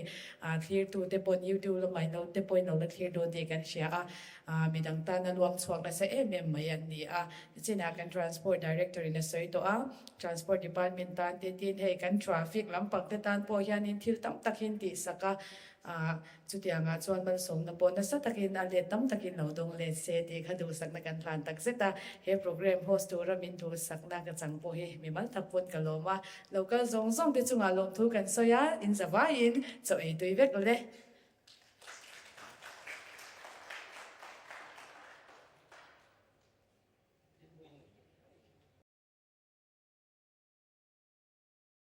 Thlirtu te pawn YouTube lamah in lo te pawhin lo la thlir dawn tih kan hria a, midang tana luang chhuak nasa em em mai an ni a. Nichinah kan Transport Director in a sawi tawh a, Transport Department tan te tin hei kan traffic lampang te tan pawh hianin thil tam tak hi an tihsak a. Ah, chutiangah chuan malsawmna pawh nasa takin a let tam takin lo dawng let se tih kha duhsakna kan hlan tak zet a. He program host tura min duhsakna ka chang pawh hi mimal tak pawn ka lawm a. Lo kal zawng zawng te chungah lawmthu kan sawi a, in zavaiin chaw ei tui vek ule.